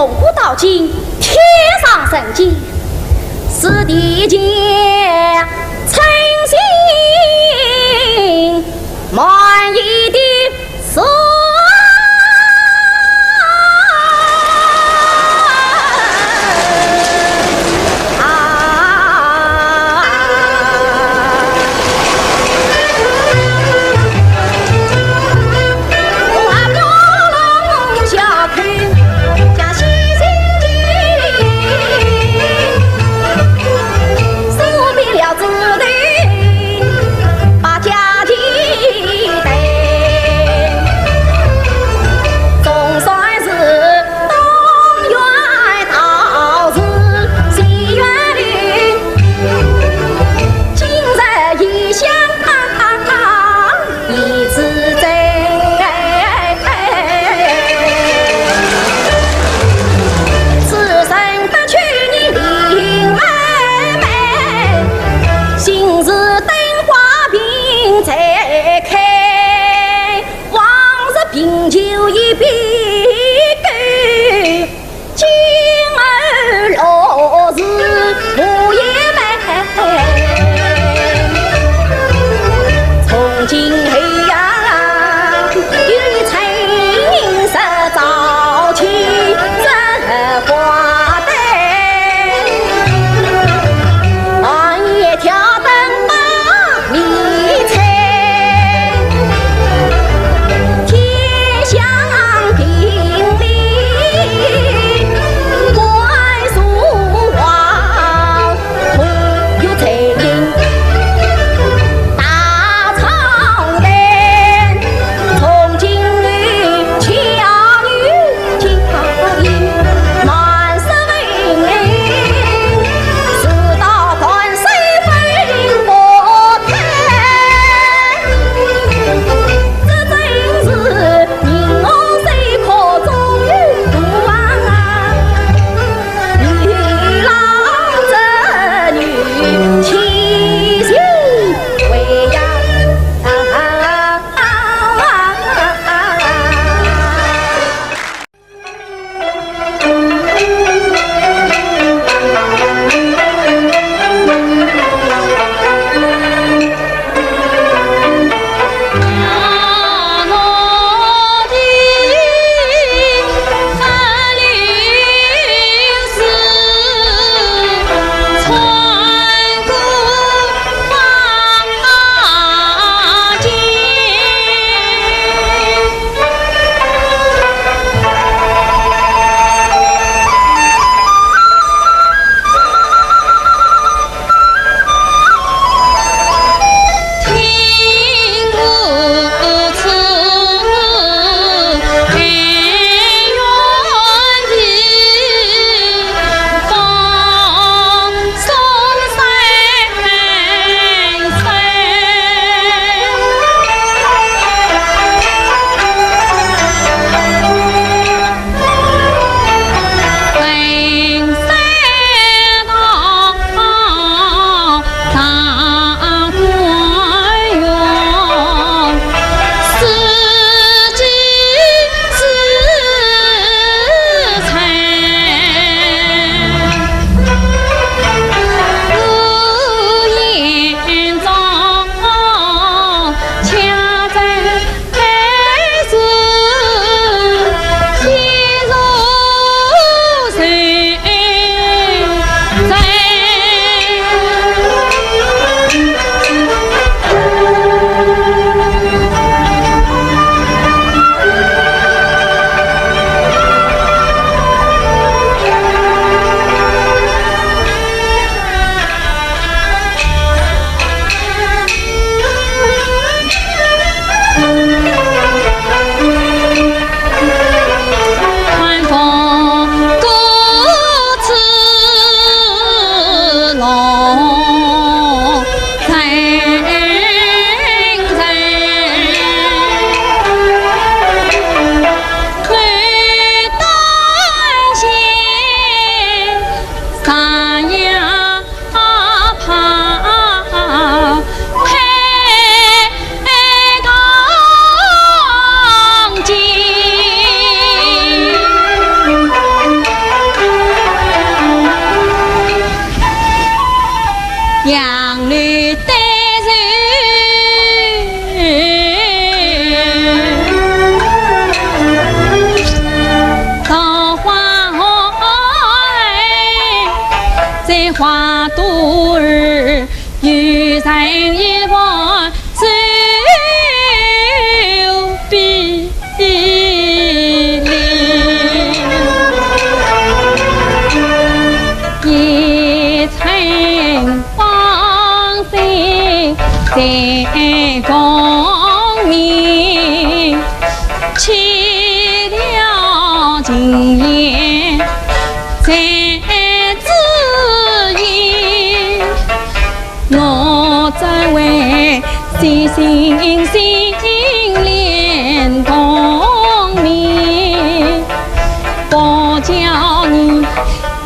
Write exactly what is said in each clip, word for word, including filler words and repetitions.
古到今，天上人间，是地界称心满意的事。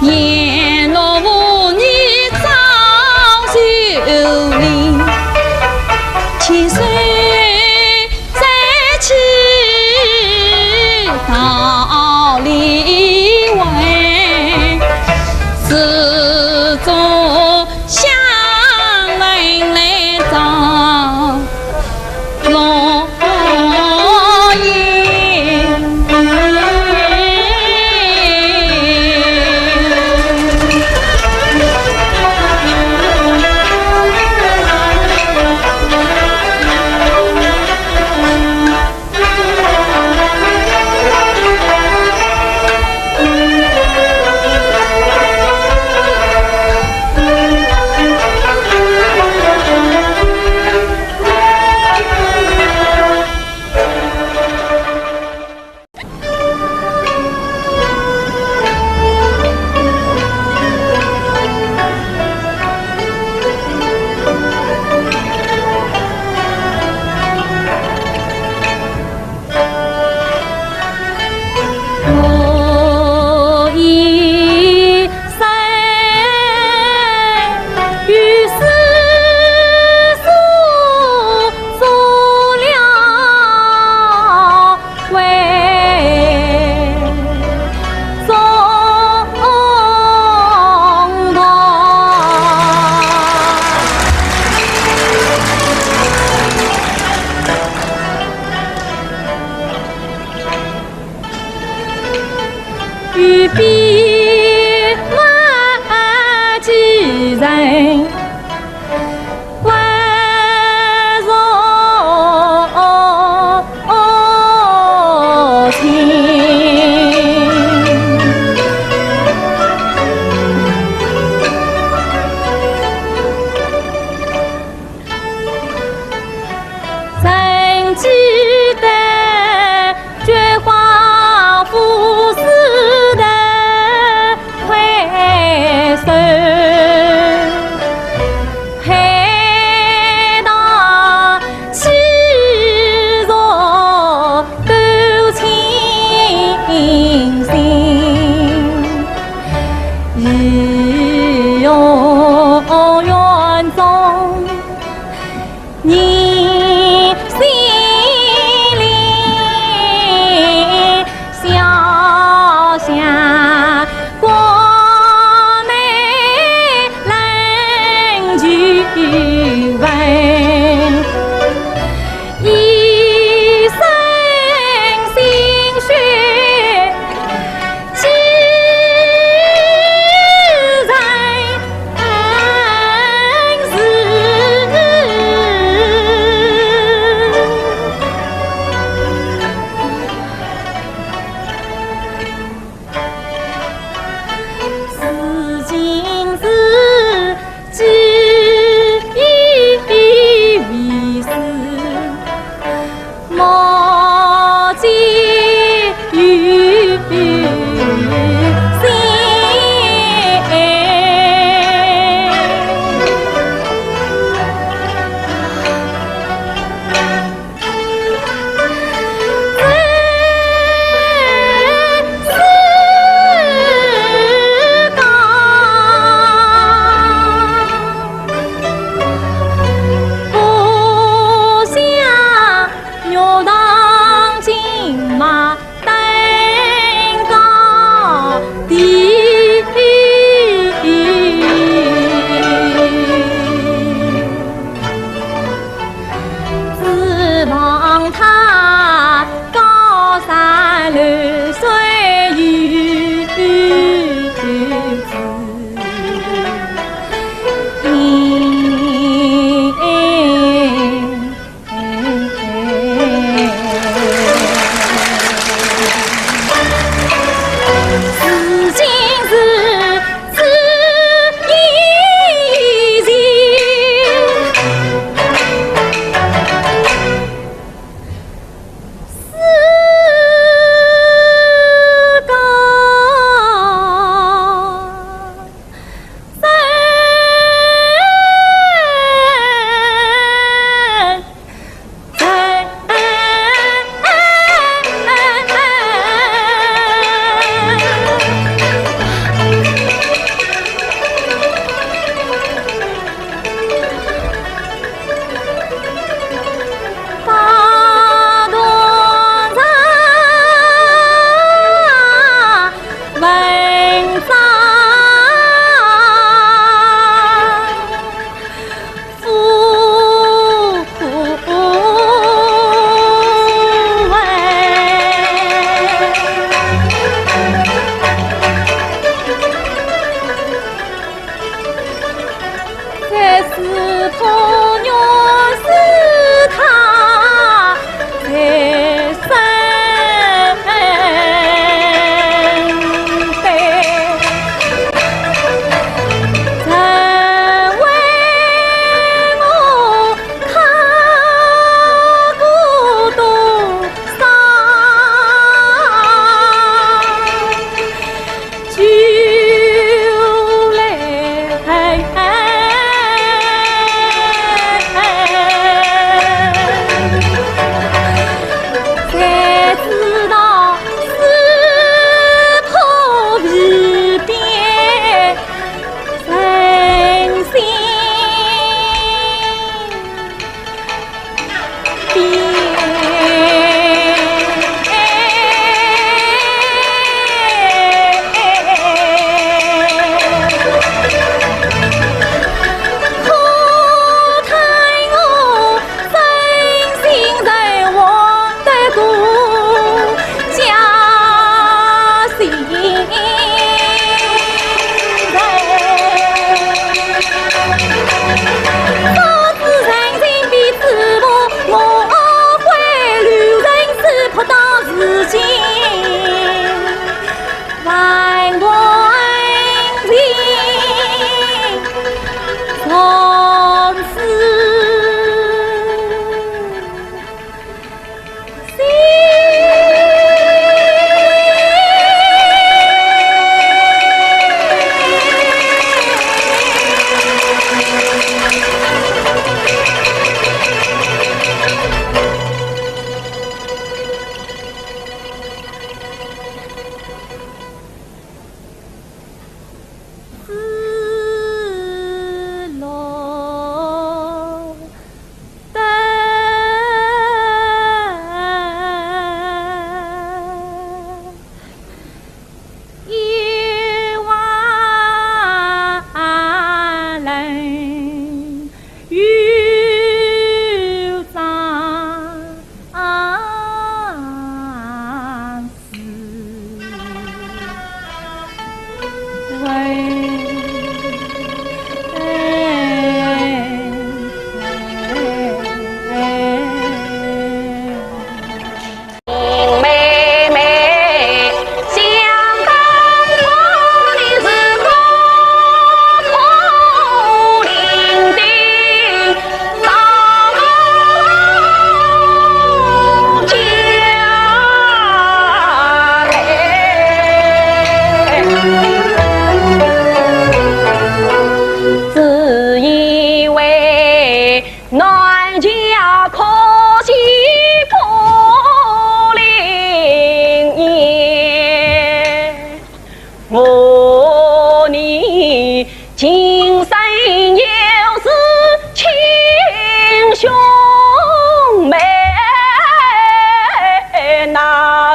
沿路无你早就领，千岁再起桃李会，始终相问来照。 落叶。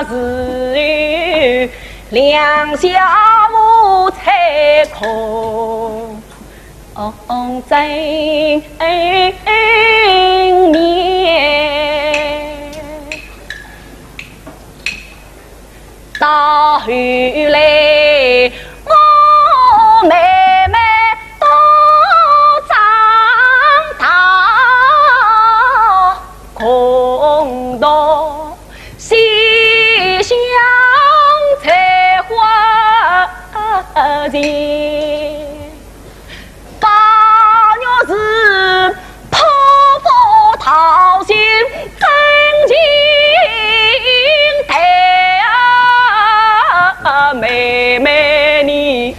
是两小无猜空。 正面。到后来，我妹妹都长大，共同西厢采花情。 八月是破布桃心真情淡啊，妹妹你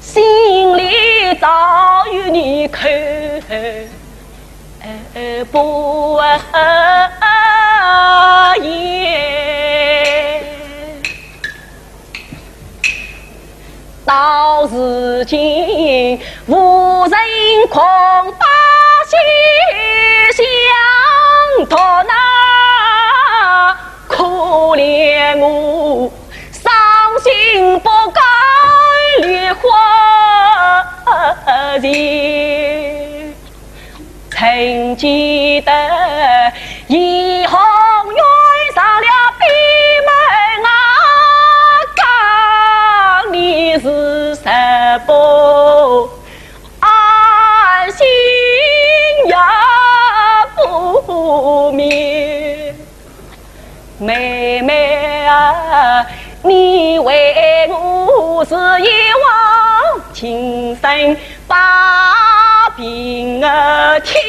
心里早有你看不厌。 到如今，无人空把心相托呐，可怜我伤心不改梨花情。 曾记得怡红院上了闭门啊，讲你是什么安心也不眠。 妹妹啊，你为我是一往情深把鬓天，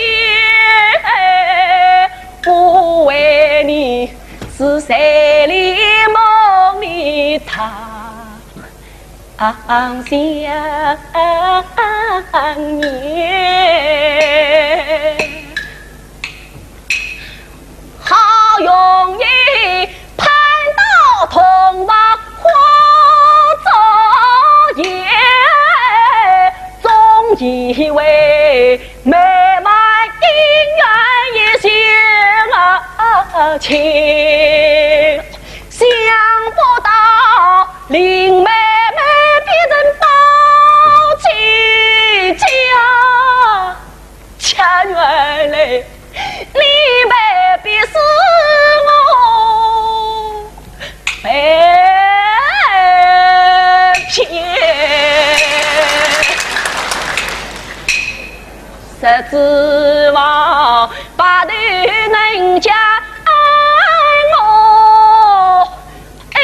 我为你是千里梦里他 相念。好容易盼到洞房花烛夜，总以为美满姻缘一线牵。 想不到林妹妹变成宝鸡家，家园里，林妹妹是我被骗。 实指望白头人家爱我，哎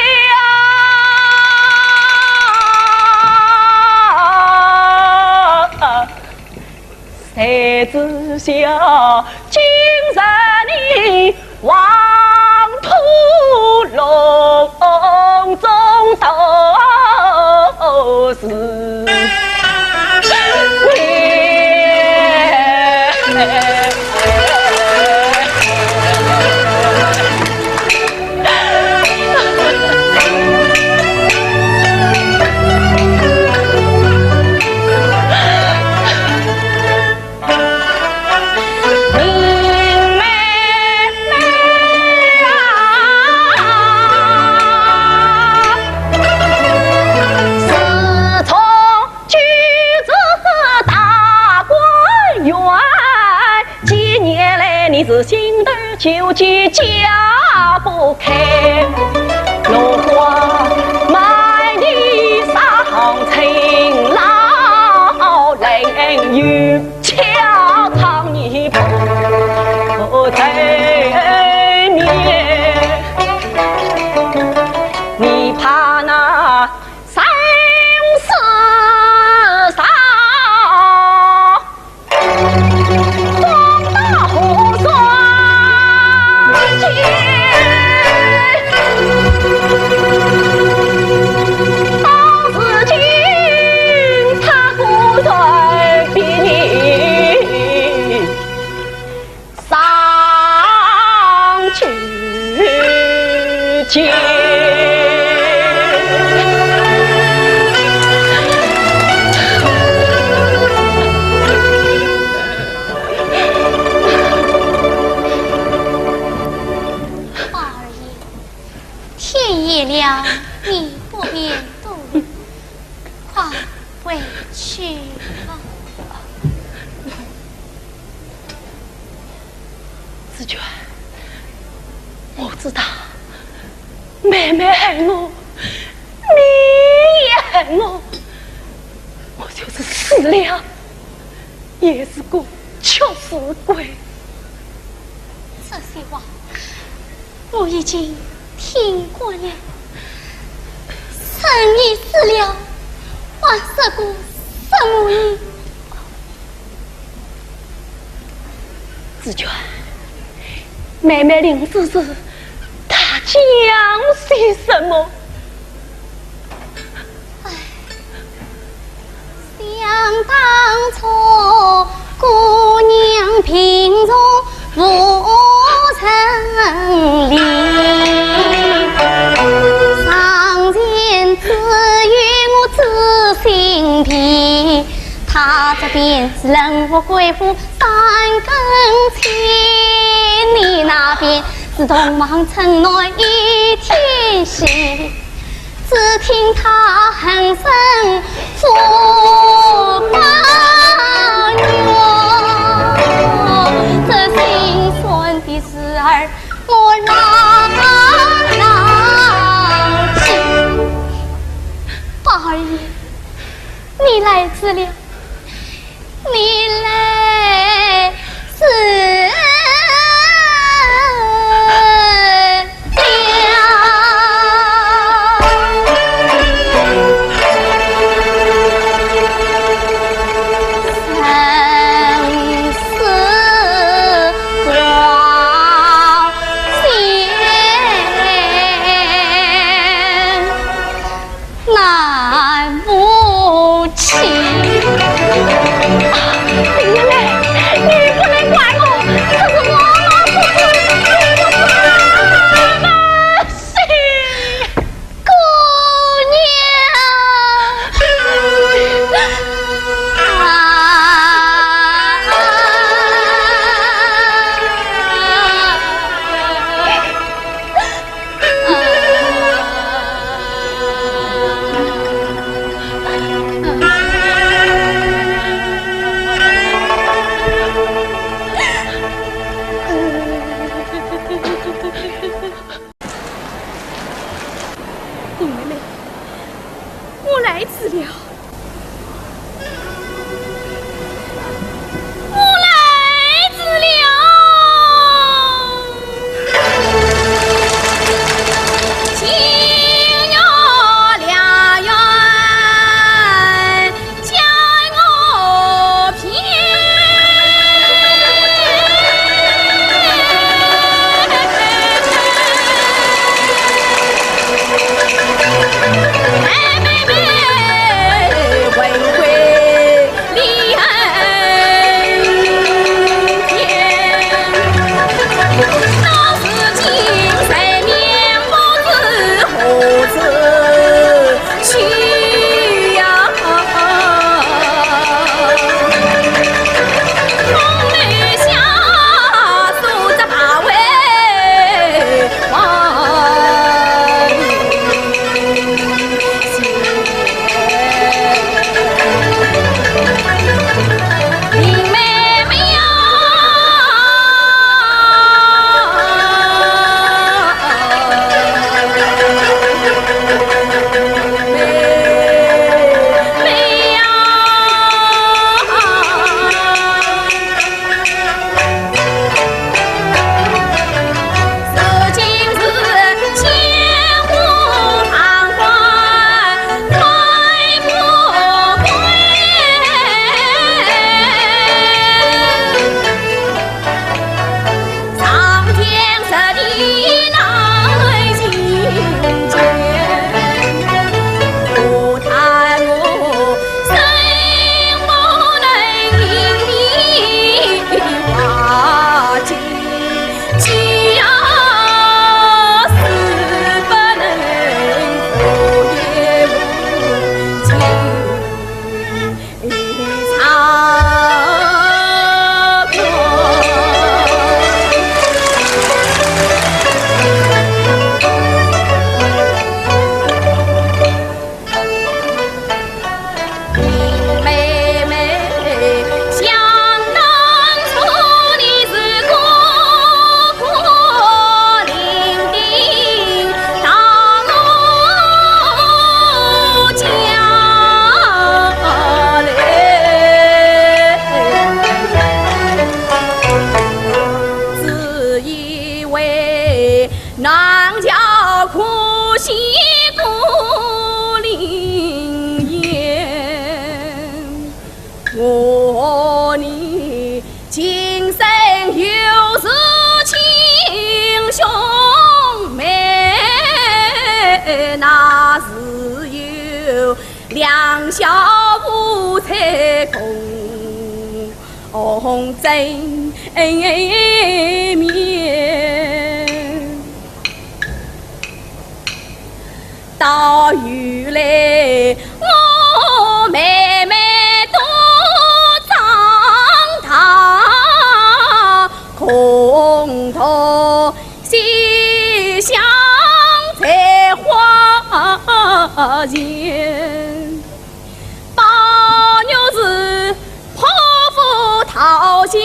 呀，谁知晓今日你 黄土路中都是。林妹妹啊，自从举子大观园，几年来你是心头糾结解不开，落花满地伤春老人怨。 恰当你不在面，你怕那生死上撞到河山间。到如今他果然比你 上去见。宝二爷，听天夜了，你不便多留，快回去吧。紫鹃，我知道，妹妹恨我，你也恨我，我就是死了，也是个屈死鬼。这些话 我已经听过了。人已死了，还说个什么呢？紫鹃，妹妹临死时，她讲些什么？唉， 想当初，姑娘病重无人理，床前只有我知心婢。她这边是忍无归夫三更天，你那边是洞房春暖一天喜。 只听她哼声呼唤哟，这心酸的事儿我哪能去？宝二爷，你来迟了。 你来迟了。生死关 难不起。啊，林妹妹，你不能怪我，这是我们不对，你不能不行。姑娘。啊。 林妹妹，我来迟了。 我来迟了。情愿良缘将我骗。两小无猜共红争面。到后来，我妹妹都长大，共同 西厢在花前，宝玉是泼妇讨情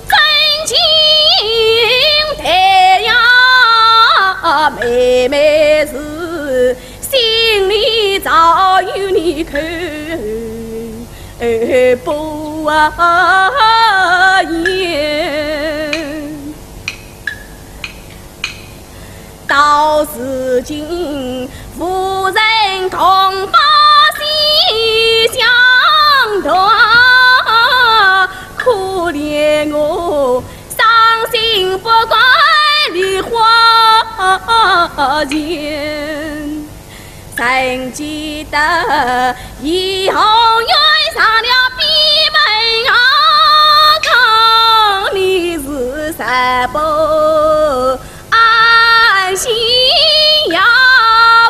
真情对呀，妹妹是心里早有你口不言。 到如今，无人共把西厢断，可怜我伤心不改梨花前。 曾记得鄢红院上了闭门啊，讲你是实不安心也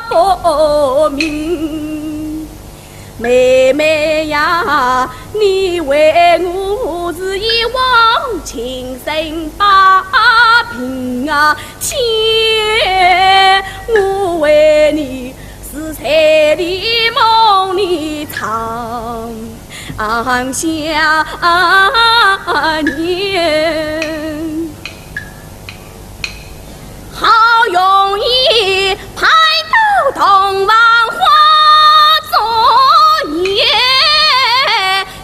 不明。妹妹呀，你为我是一往情深把病啊， 天，我为你是在里梦里长相念。好容易盼到洞房花烛夜，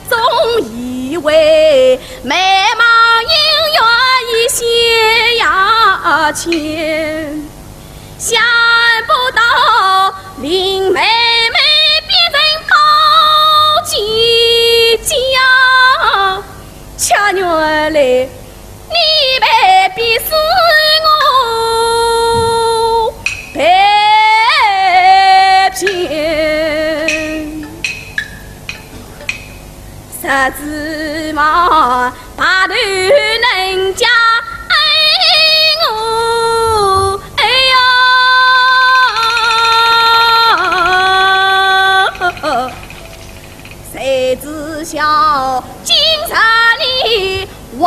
总以为美梦姻缘已现呀前。 想不到林妹妹变成宝姐姐呀，却原来你被逼死我被骗。 实指望白头人家爱我，哎呀，谁知晓今日你忘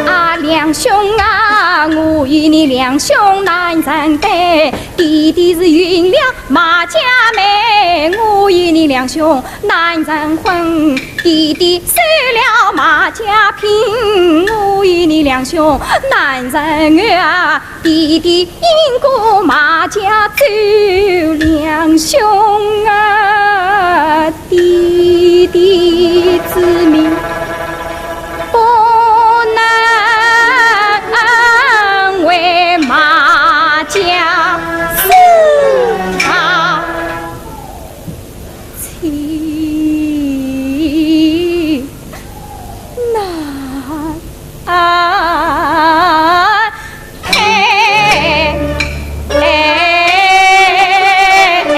啊，梁兄啊，我与你梁兄难成对，弟弟是运了马家媒，我与你梁兄难成婚。弟弟收了马家聘，我与你梁兄难成偶啊。弟弟因故马家走，梁兄啊，弟的子民，不能为马家死啊！情难。 啊，嘿，嘿，嘿。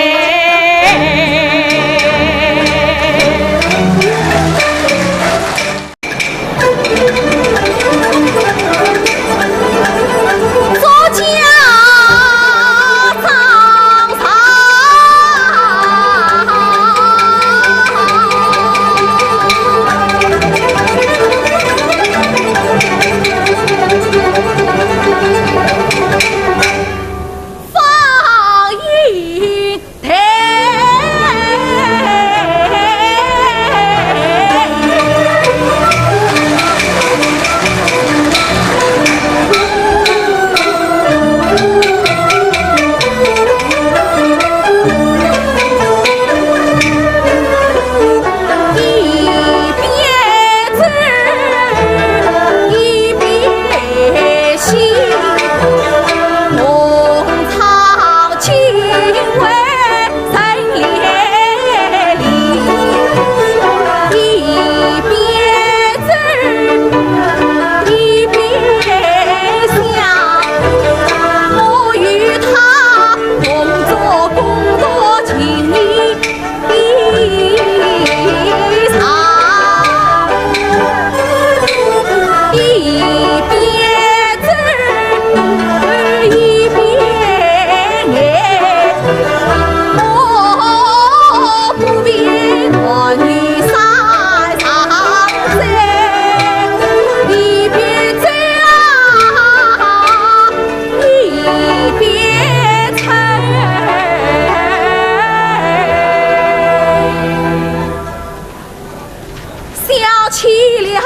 想起了，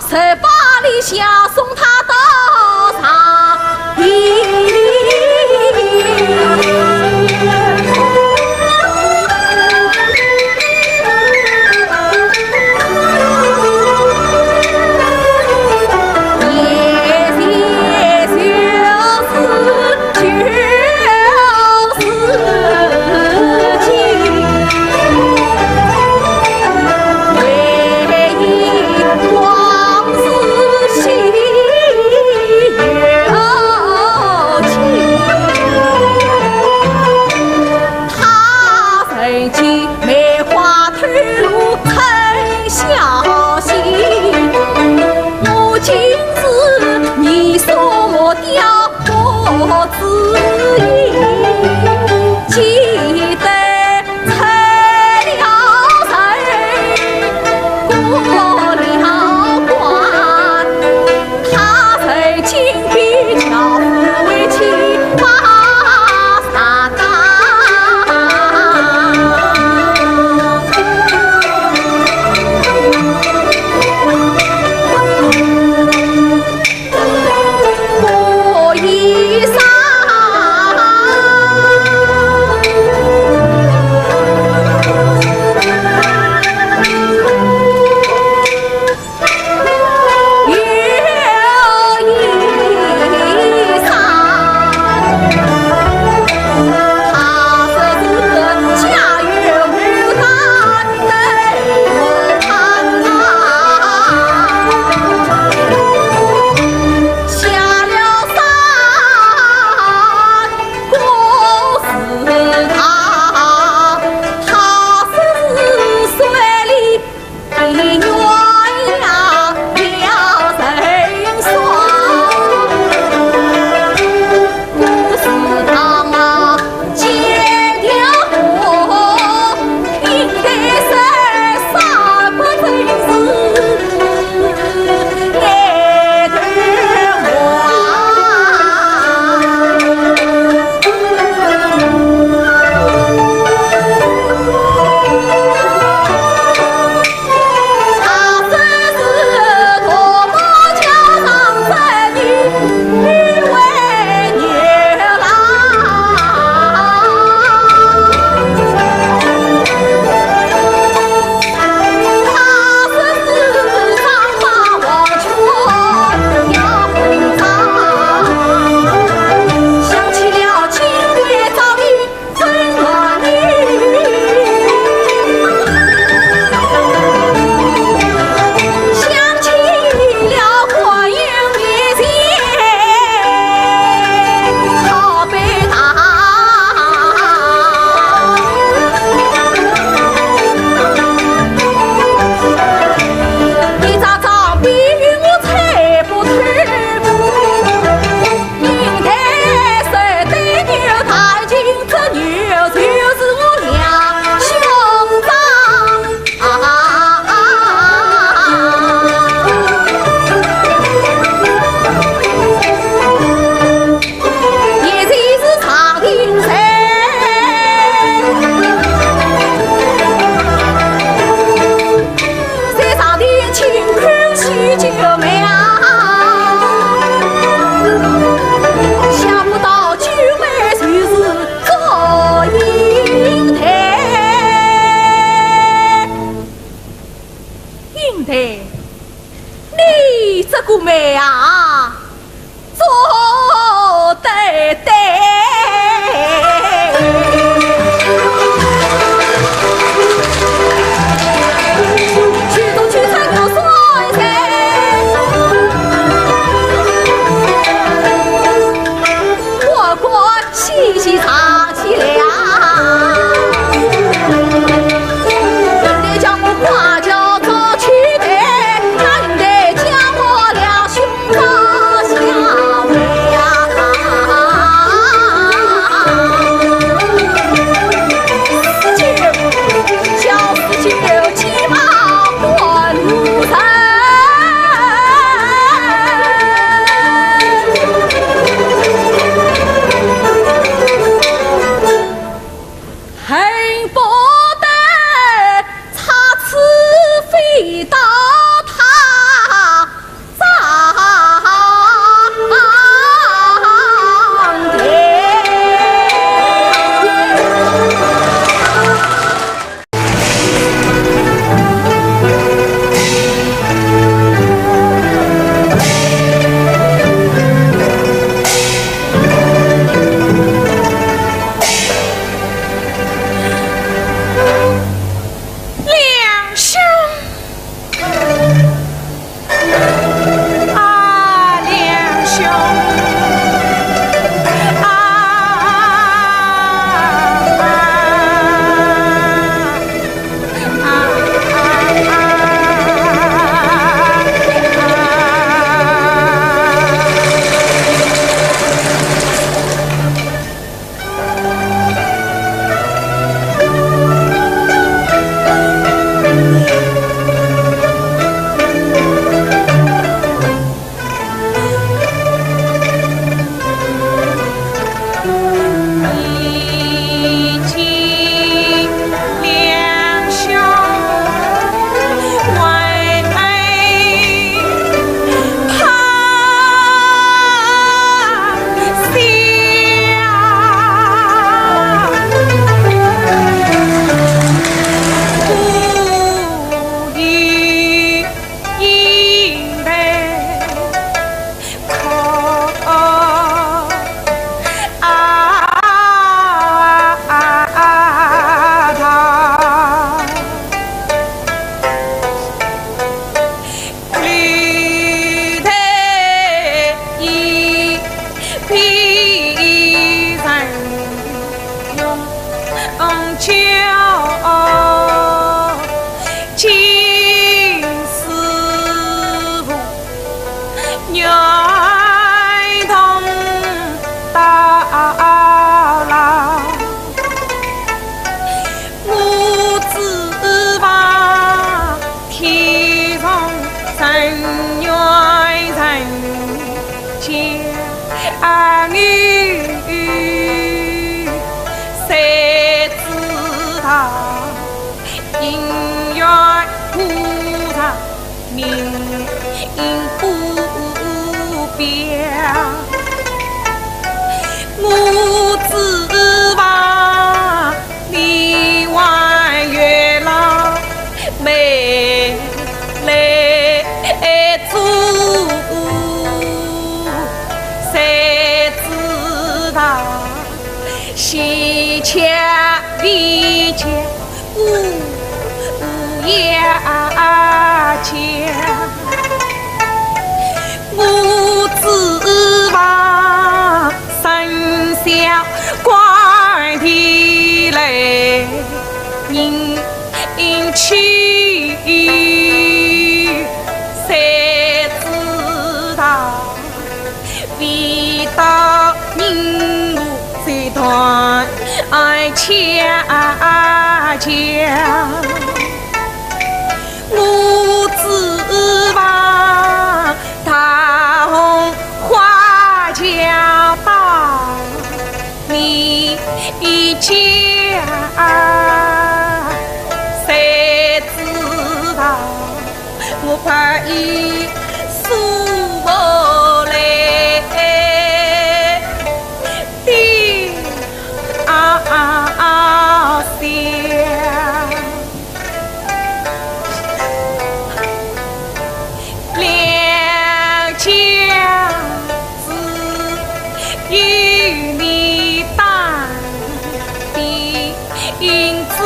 十八里香送他到上天。心口喜酒美啊，想不到酒美就是个英台。英台，你这个美啊， 做得对。恨不得插翅飞到他 梁兄。啊，梁兄。啊，啊，啊，啊，啊。我指望天上人缘人间，啊，你谁知道姻缘无常，命运不变。我指望 你还月老美丽做，谁知道喜鹊飞叫乌鸦叫。 我指望生肖赶地来人去，谁知道未到人路就断桥桥。 我指望大红花轿到你家，谁知道我把伊送过来的啊，想两家子有你打的 影子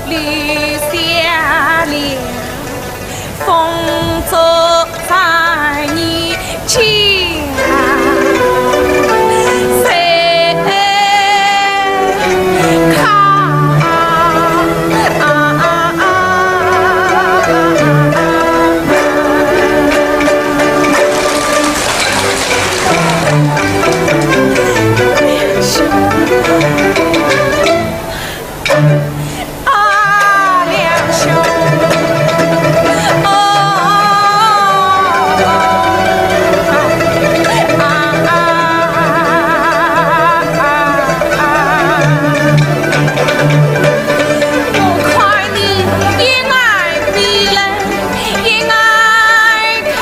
留下了风烛残年间。谁看？啊，梁兄，哦，啊，啊，啊，啊，我看你也爱你了。 也爱看，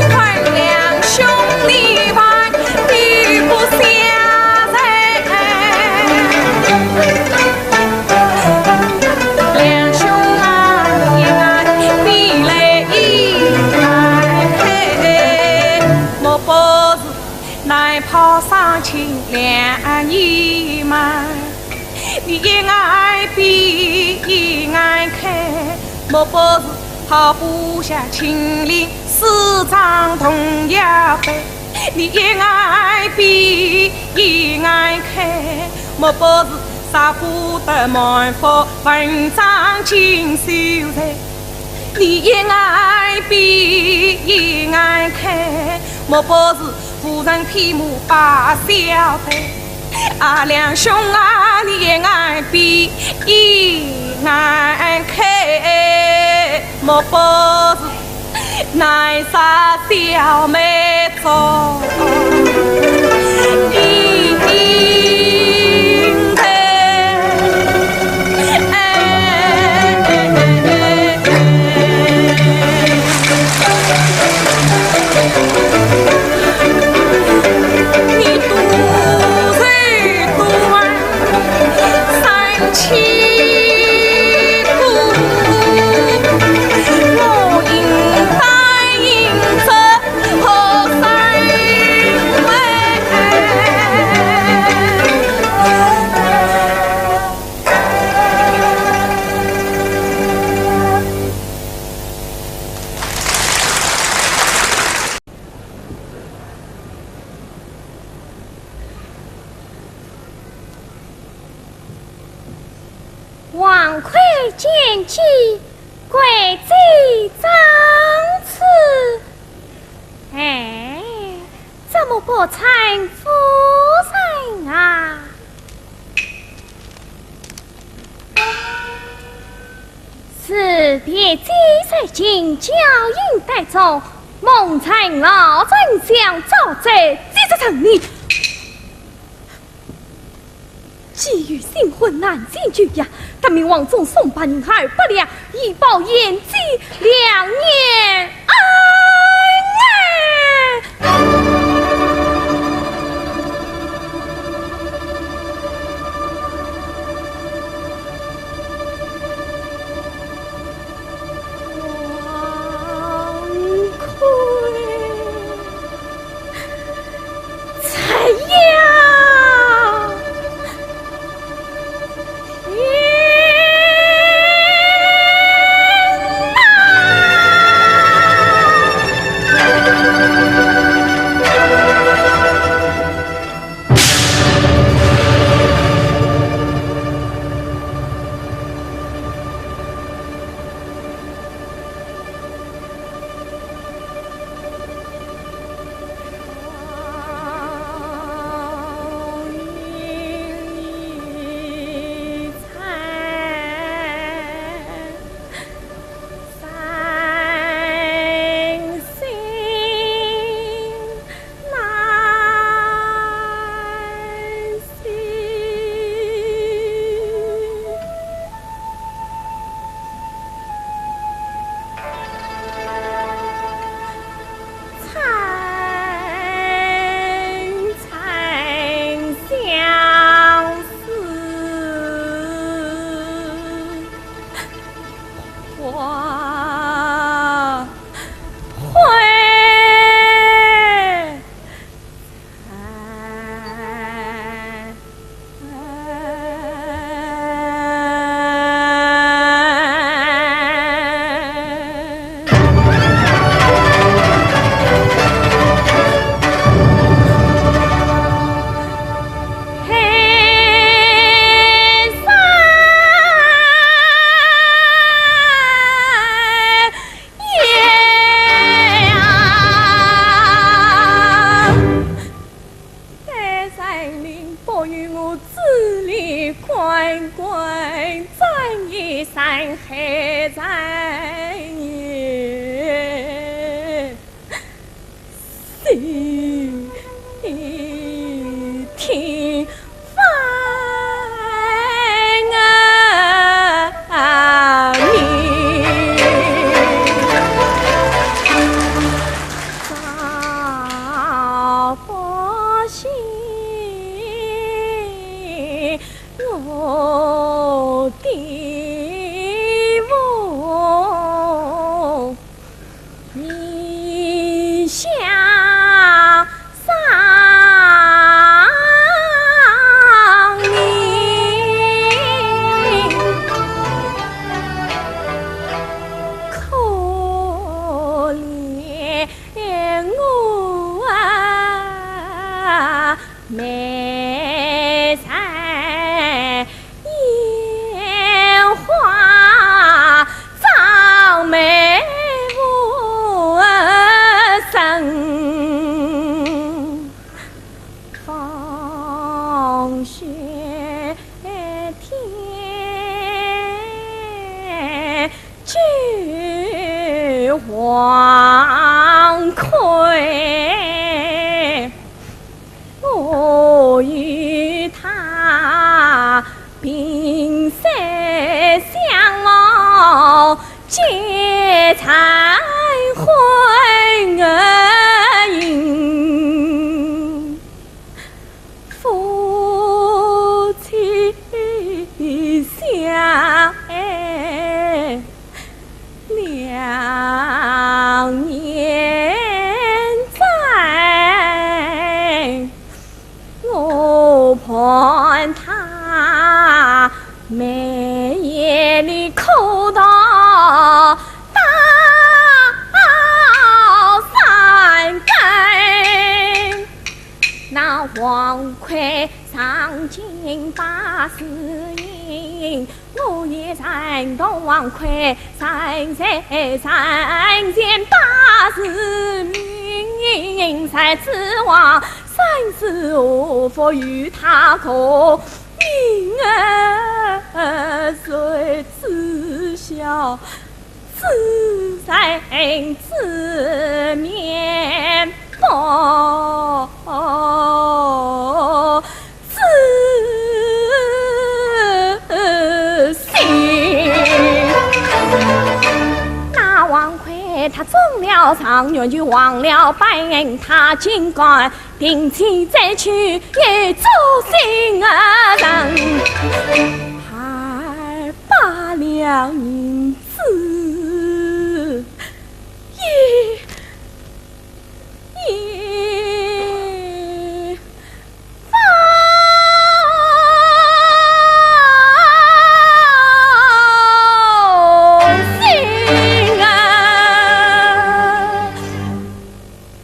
看梁兄你还比不下谁。梁兄啊，也爱你嘞，也爱看，莫不是难抛伤情两年嘛。 你也爱比，也爱看，莫不是抛不下秦岭四张铜腰板。你也爱比，也爱看，莫不是舍不得满腹文章锦绣衫。你也爱比，也爱看，莫不是夫人披麻戴孝的。 啊，梁兄啊，你也爱比，也爱看，莫不是难舍小妹做的。 王魁见计，跪在长处。哎，怎么不称夫人啊？ 是别姐在近郊引带中，蒙尘老丞相招赘，这则成你。既有新婚难见旧呀，特命王忠送白银二百两，以报贤姐两年恩啊！ 王魁，怎样？天哪！花会。 待神灵保佑我子女官官，转一山海山也，西天翻啊明。 那王魁他中了状元，就忘了本，他竟敢定期再去，也做新人。二百两银子，一 一封信啊，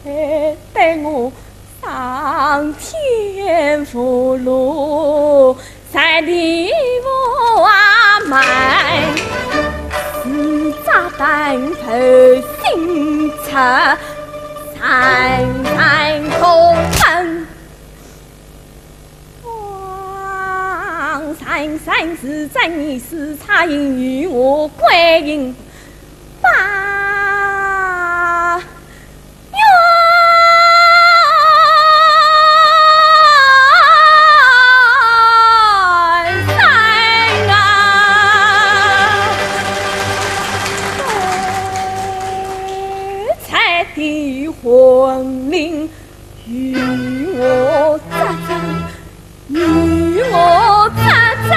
哎，待我上天福禄 在地无门，是炸弹头心出，山山空门。王山山是正义，是差人与我归隐吧。 与我作证，与我作证。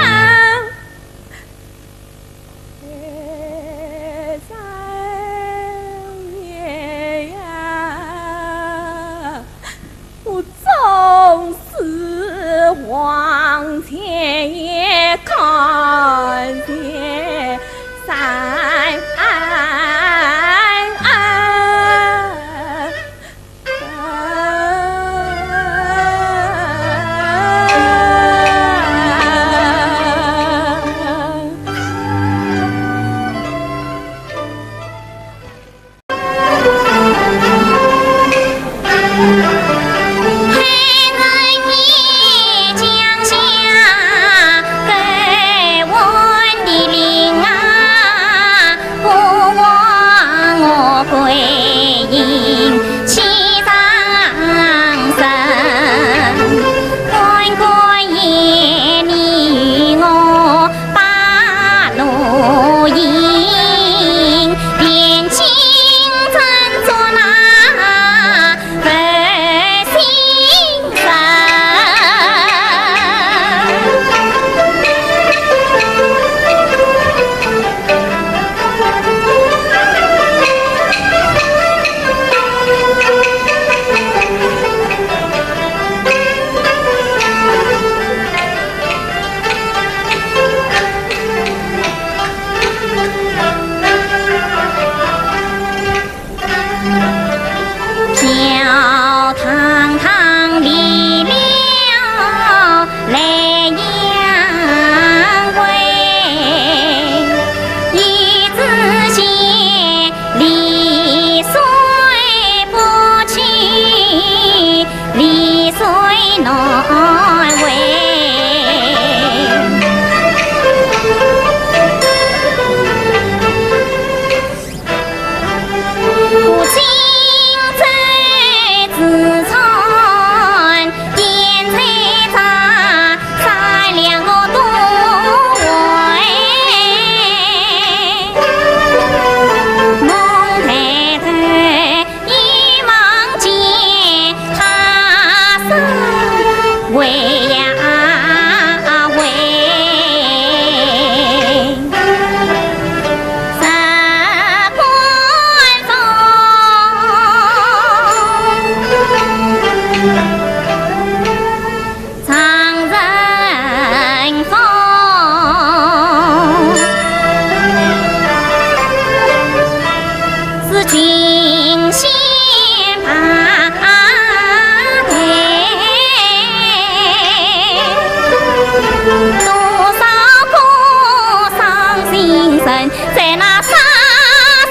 在那沙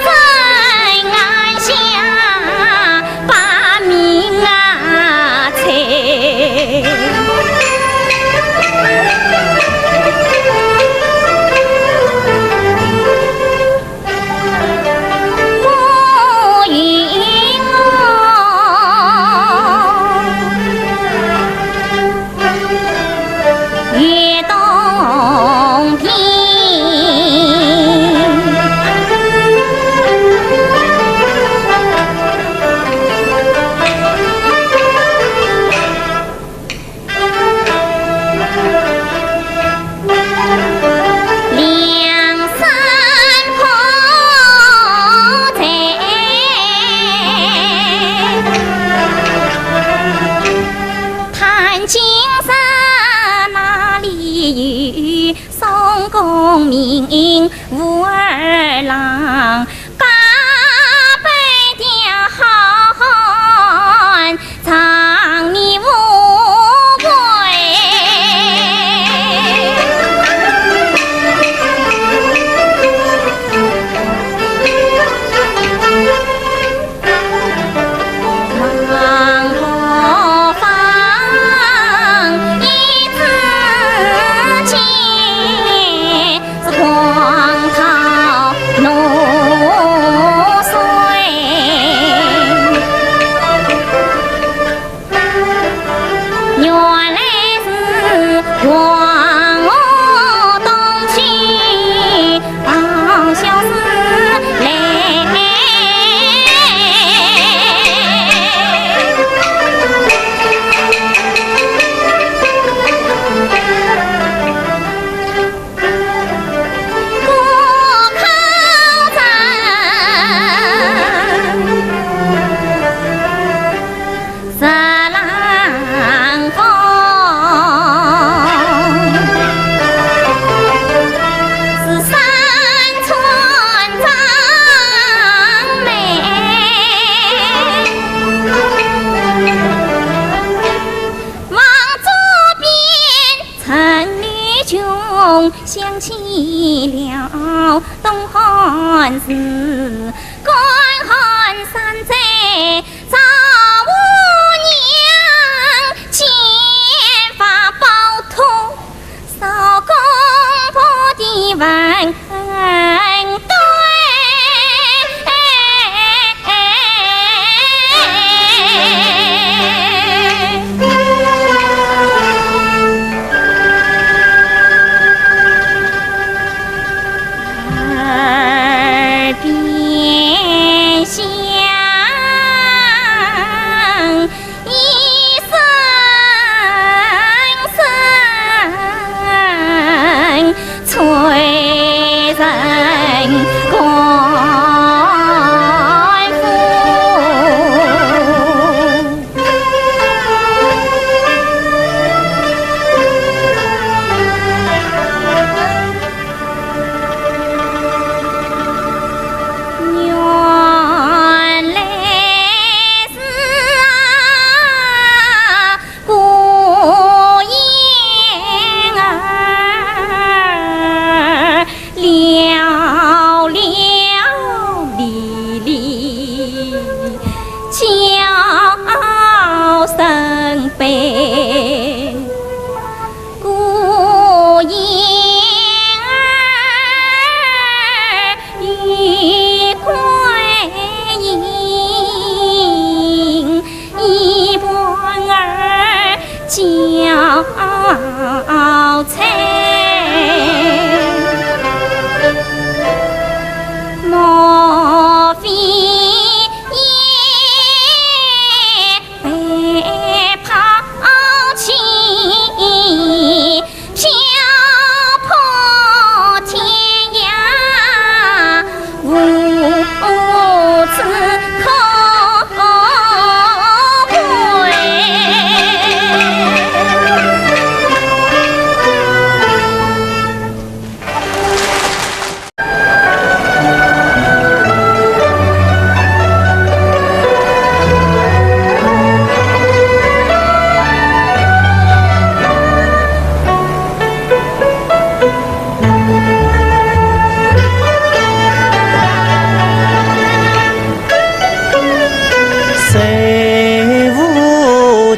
镇岸下把名啊吹。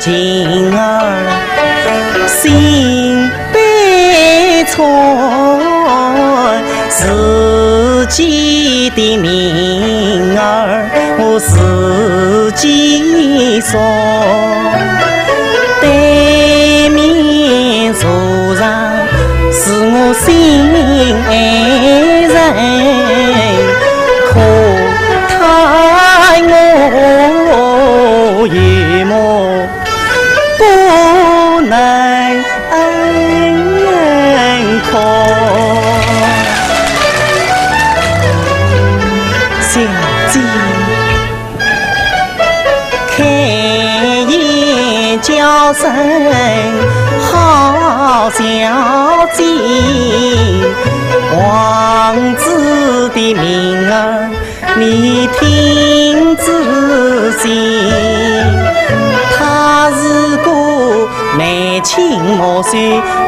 情儿心悲惨，自己的命儿我自己索。对面坐上是我心爱人，可叹我一目 不能看。小姐，开言叫声好小姐，王子的名儿 你听仔细，他是个眉清目秀、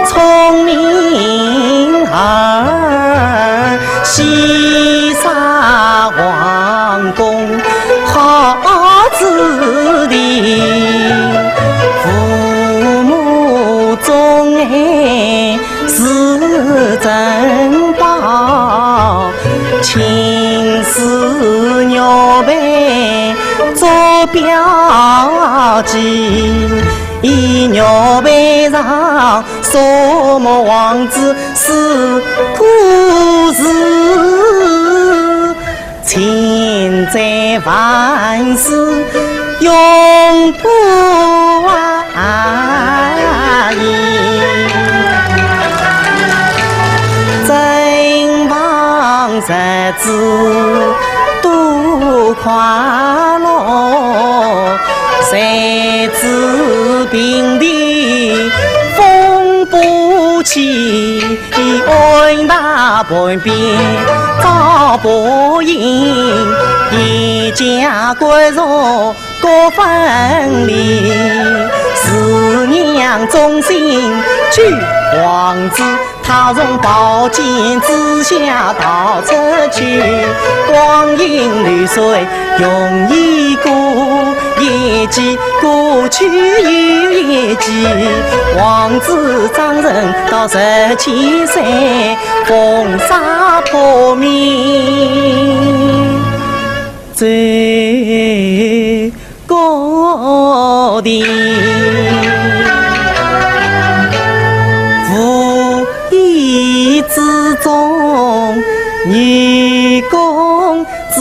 聪明儿，西沙皇宫好子弟，父母钟爱 是珍宝，亲似玉佩做标记，以玉佩上数目王子是故事。 千载万世永不言。珍王日子多快乐，谁知平地风不起。 安大半边照不应，一家骨肉各分离。四娘忠心救王子，她从宝剑之下逃出去。光阴流水容易过，一记 过去又一季，王子张成到十七岁，风沙破面最高地。无意之中，女公子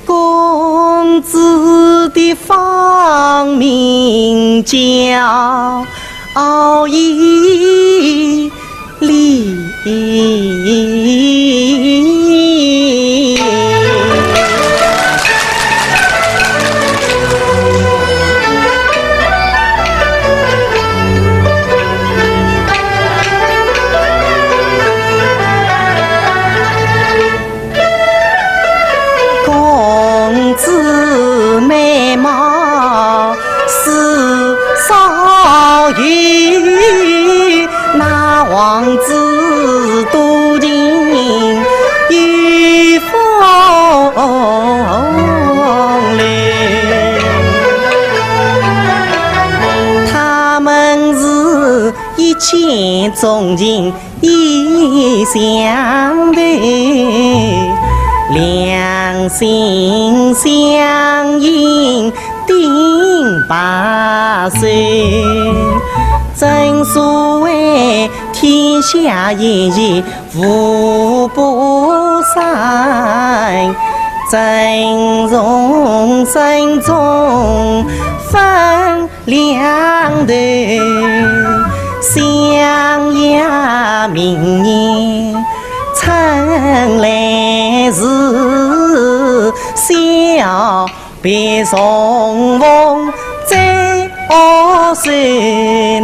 公子的芳名叫伊犁。 公子美貌似少有，那王子多情又风流。他们是一见钟情 意相投，两心相印定白首。正所谓天下姻缘无不散，珍重珍重分 两头相邀，明年春来时，小别重逢再握手。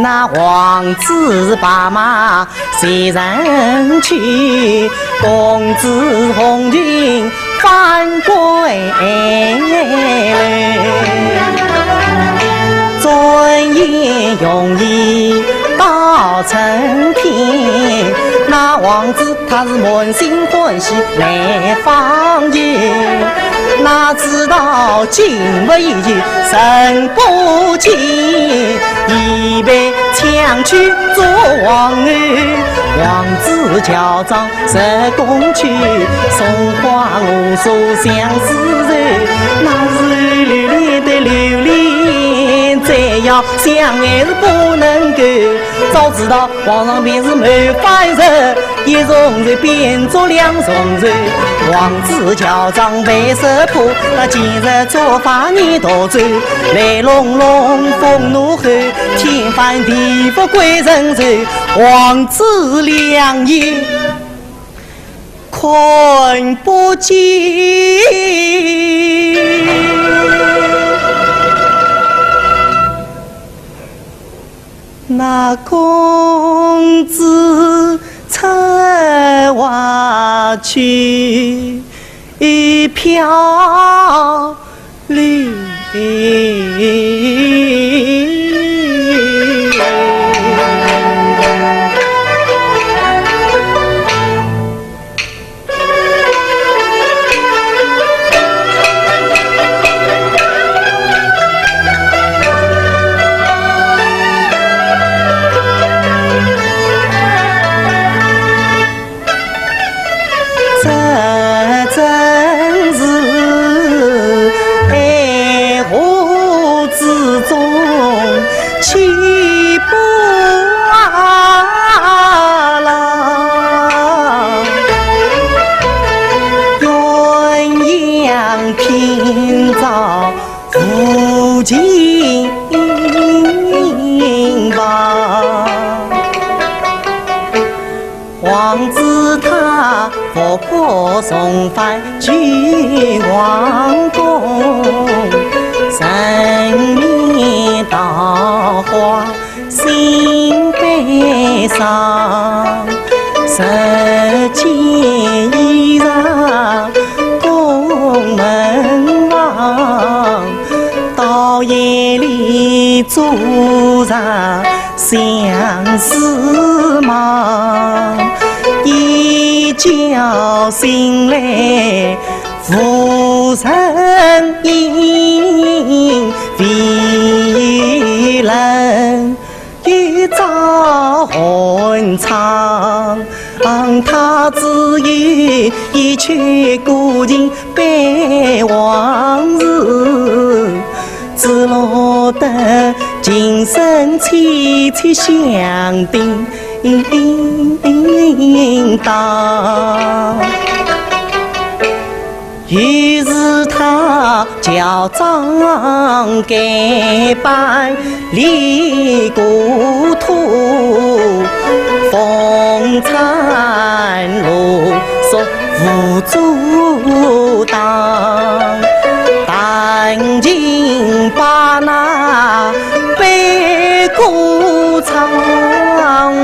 那王子白马 谁人去？公子红裙翻归来，转眼容易到春天。那那王子他是满心欢喜来访游，哪知道金不移，神不见，已被抢去做王后。王子乔装入宫去，送花无数相思愁。那时候留恋的留恋，再要想还是不能够。早知道 皇上便是谋反人，一重罪变作两重罪。王子乔装被识破，那今日做法你逃走，来弄弄风怒后，天翻地覆鬼神愁。王子两眼看不见。 那公子出外去漂流。这真是爱河之中起波浪，鸳鸯品照无情旁。王子他不过重返旧皇宫，人面桃花 心悲伤，拾起衣裳东门望，到夜里坐着相思梦，一觉醒来无人应，唯一人 一朝寒窗，他只有一曲古琴悲往事，只落得琴声凄凄响叮当。 于是他乔装改扮理故土，风餐露宿无阻挡，弹琴把那悲歌唱，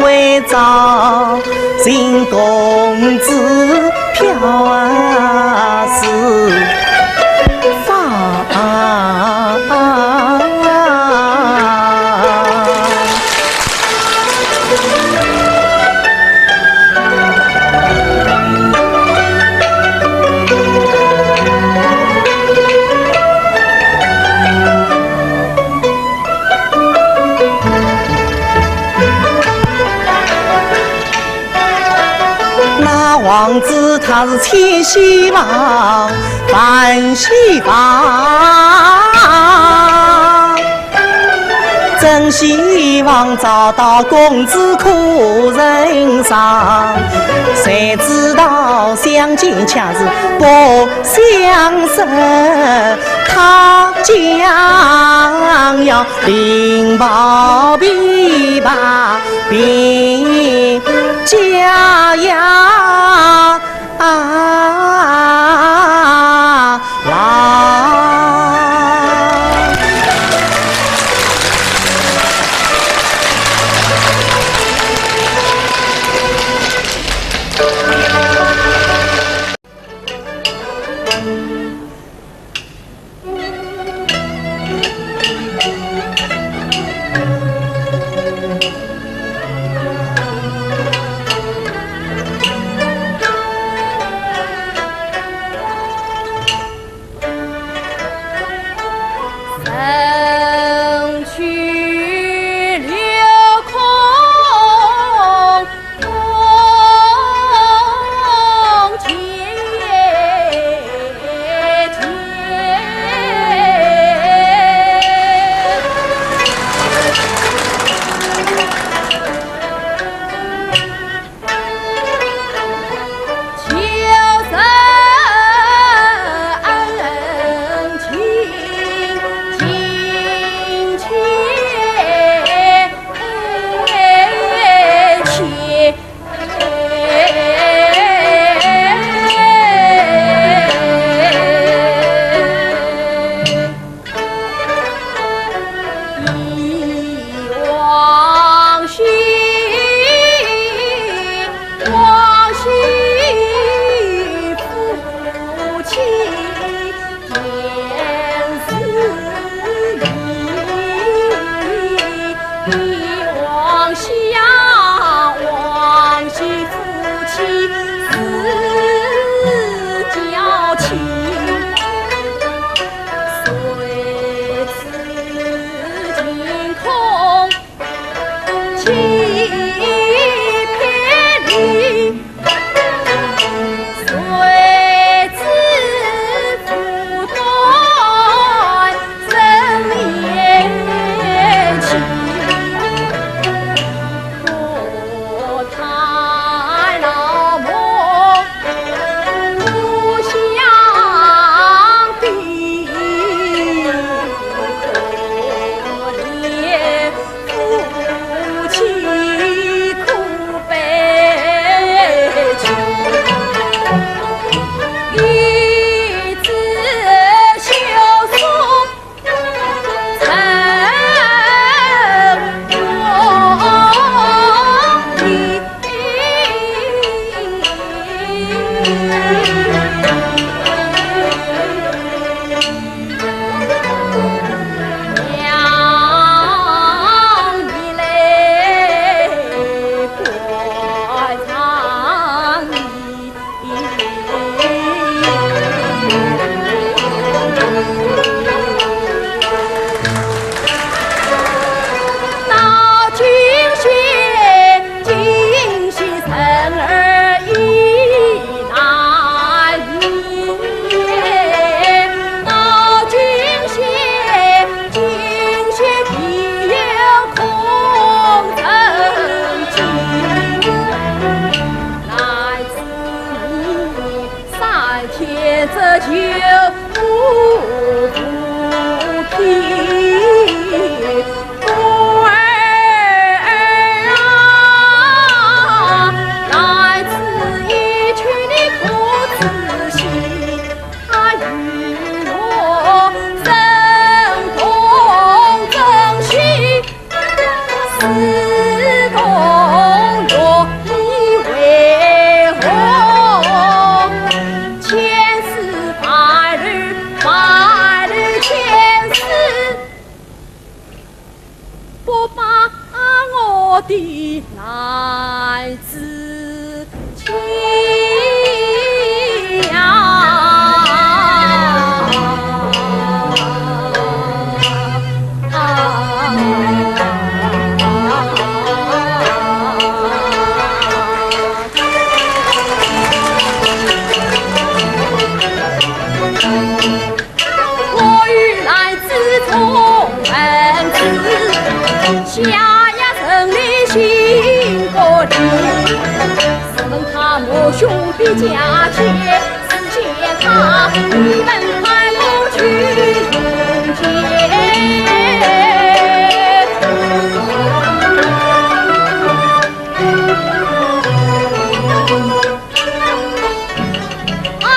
为赵秦公子 飘啊似发。那王子他是千希望万希望，真希望找到公子可人伤，谁知道相见却是不相识，他将要 拎包琵琶并驾呀啊啦。哎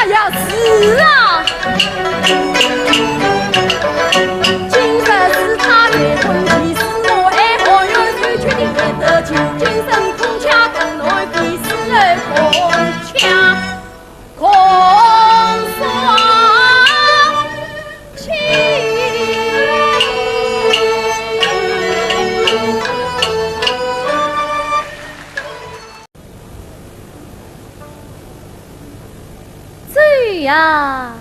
呀，是啊。走呀！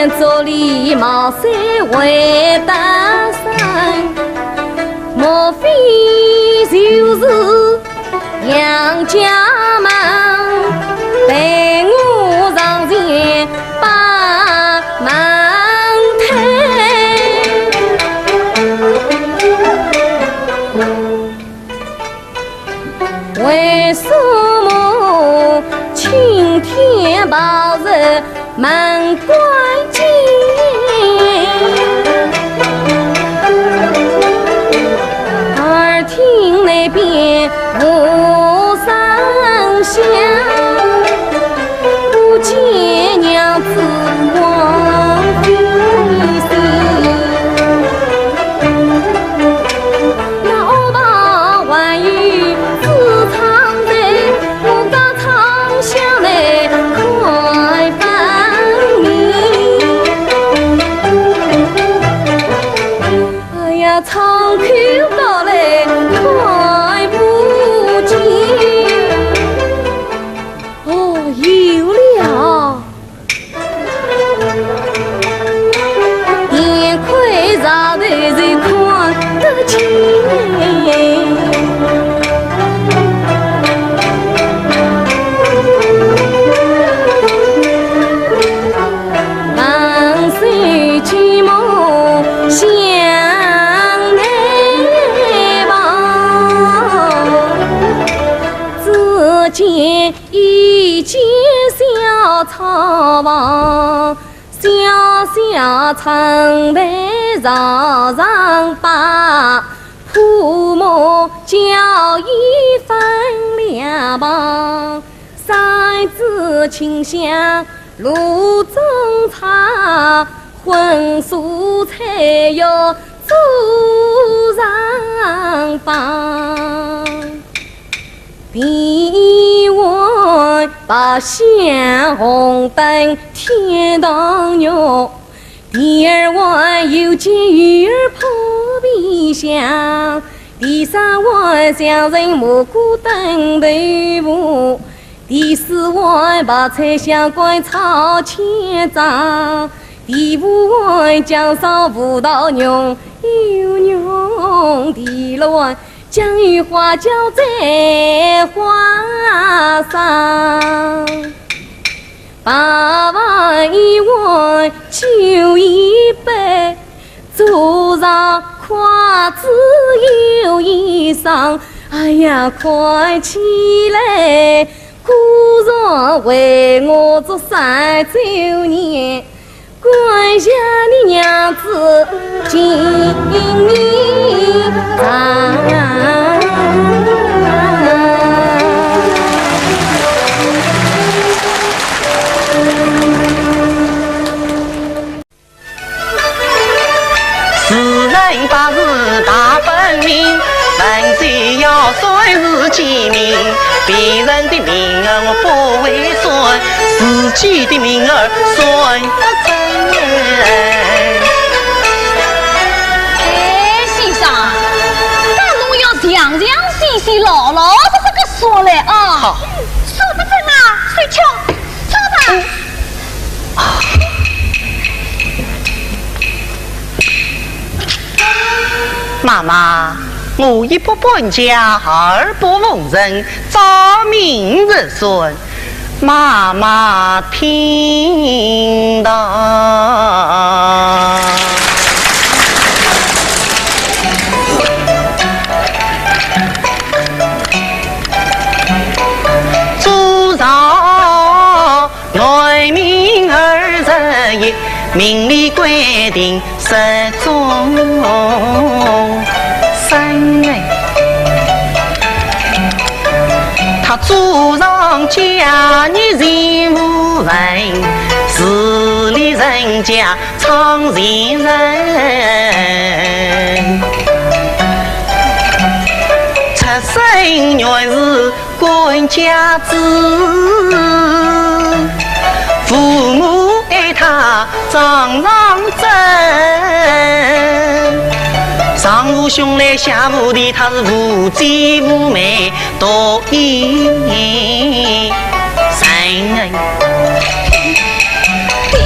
做礼貌虽未得生，莫非就是杨家门，待我上前把门推。为什么青天白日 门关紧，耳听那边和声响，不见娘子王妃。那我把还有子唱的 我家唱响来看分明。哎呀，唱口到来看不见。哦，有了。 眼看着头就看得清，横竖举目向内望，只见 一间小草房，小小窗台朝上摆，铺满交椅分两旁，扇子清香炉中插，荤素菜肴桌上放。 第一碗八香红灯天堂肉，第二碗油煎鱼儿破皮香，第三碗香参蘑菇炖豆腐，第四碗白菜香干炒千张，第五碗姜烧葡萄浓又浓，第六碗 酱油花椒在花上，八碗一碗酒一杯，桌上筷子又一双。哎呀，看起来，果然为我做三周年。 感谢你娘子敬你茶。世人百事大本领， 凡事要算是机敏，别人的名儿我不会算，自己的名儿算得准。哎，先生，那侬要详详细细、老老实实个说来啊。好。说得准啊，水秋，说吧。 妈妈，我一不搬家，二不奉人，早命日顺，妈妈听到。祖上 男命二十一，命里规定十种生。他祖上家业全无份，势利人家唱前人。出身原是 官家子，父母爱他掌上珍。上无兄来下无弟，他是无姐无妹独一人。 爹，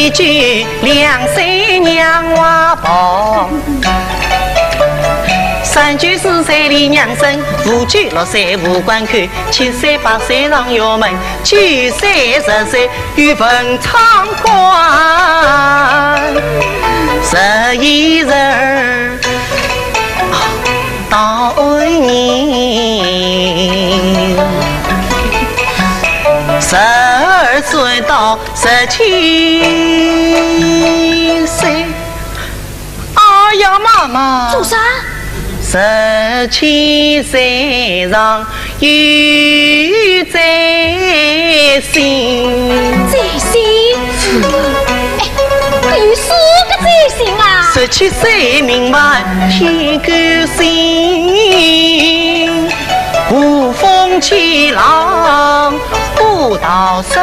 一句两岁娘外婆，三句四岁李娘生，五句六岁无官口，七岁八岁上学门，九岁十岁又文昌官，十一岁到安宁，十二岁到十七岁。哎呀，妈妈！做啥？十七岁上有再婚。再婚？哎，搿有啥个再婚啊？十七岁名满天狗星，无风起浪 不道生，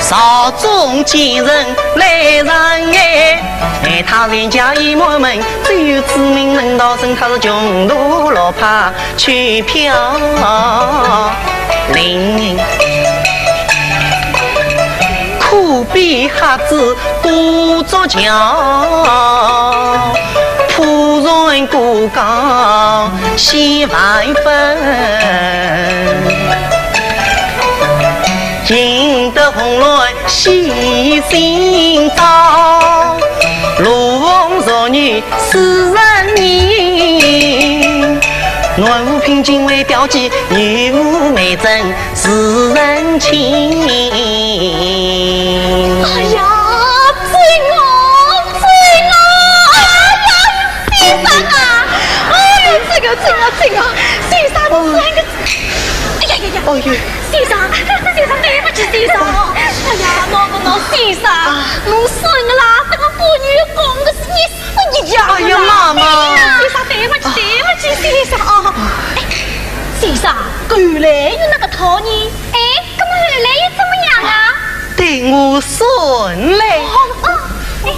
朝中奸人来上岸，害他全家已满门，只有子民能逃生，他是穷途落魄去飘零。苦逼瞎子 孤作强，仆人孤家先万分。赢得红鸾喜心高，罗网弱女世人迷。男无品金为调剂，女无美贞 世人情。哎呀，真哦，真哦，哎呀，先生啊，哎呦，这个真啊，真啊，先生，你说一个，哎呀呀呀，哦哟，先生，先生，对不起，先生，哎呀，喏喏喏，先生，侬说的啦，这个妇女讲的是一 哎呀，妈妈！先生，对不起，对不起，先生啊。哎，先生，后来又哪个讨呢？哎，那么后来又怎么样啊？等我算来。哦，哦，哎。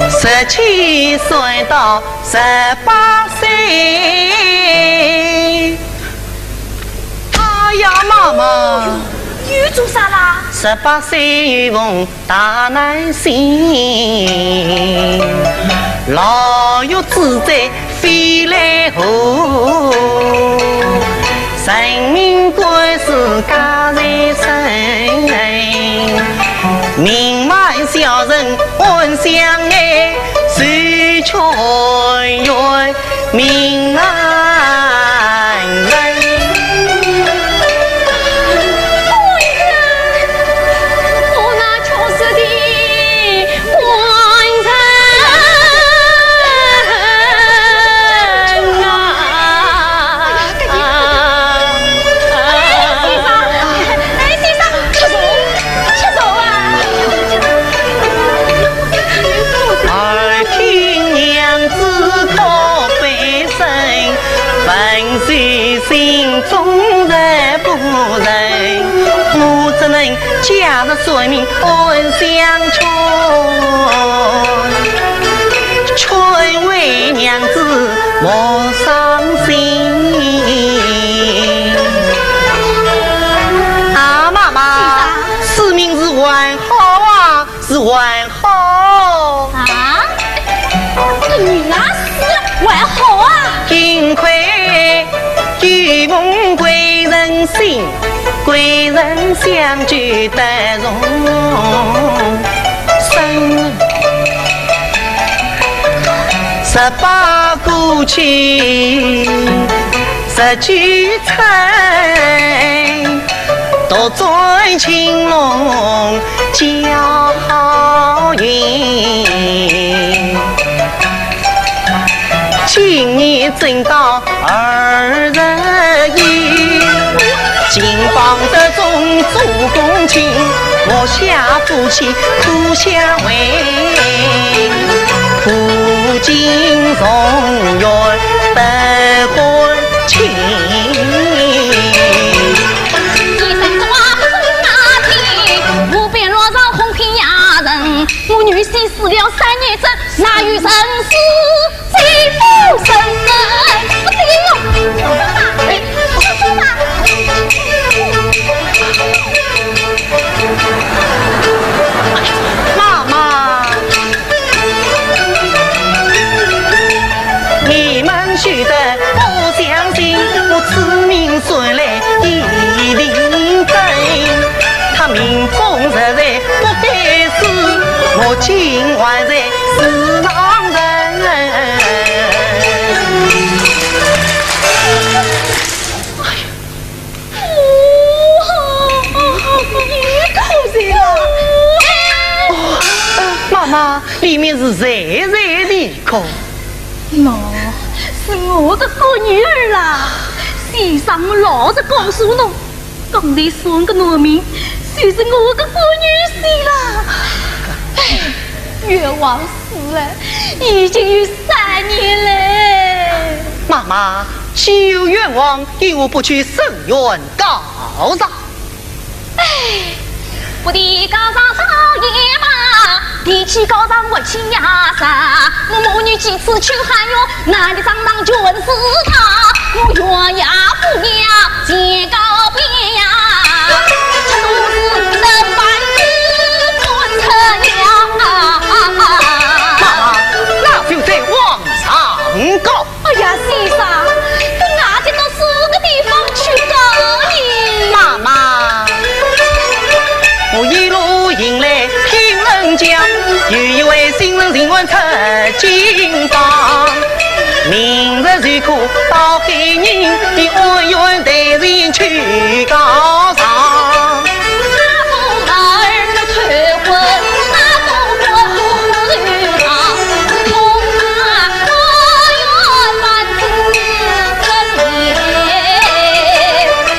十七岁到十八岁。 哎呀，妈妈！又做啥啦？十八岁有逢大难星，牢狱之灾飞来祸，人命官司家在身，名满小人暗相爱，谁劝冤 命案人。官人，我那缺失的官人啊！哎，先生，哎，先生，吃醋，吃醋啊！ 耳听娘子哭悲声，问谁心中人不忍。我只能假日算命暗相劝，劝慰娘子莫伤心。啊，妈妈，此命是还好啊，是还 好。啊？搿人啊是还好啊？幸亏有逢贵人心，贵人相救得重生。十八过去十九春， 独尊青龙叫好运。今年正到二十一，金榜题中做公卿，我下夫妻苦相为，苦尽重圆得欢庆。 一生中啊不曾打听，无边路上空凭野人。我女婿死了三年整，哪有人死最不人？不对哟。哎，尽还在世上人。哦，呃，妈妈，里面是谁谁的哭？喏，是我的干女儿啦。先生，我老实告诉侬， 刚才送个农民，就是我个干女婿啦。哎，冤枉死了，已经有三年了。妈妈，既有冤枉，为何不去伸冤告状？哎，不提告状倒也罢，提起告状我气呀杀。我母女几次去喊冤， 哪里张望全是他，我冤呀不呀见告别呀，这都是你的半子断成了。妈妈，那就再往上告。哎呀，先生，搿俺就到啥个地方去告呢？妈妈，我一路迎来 听人讲，有一位新人情愿出京房。明日如果到海宁，你安然带人去告状。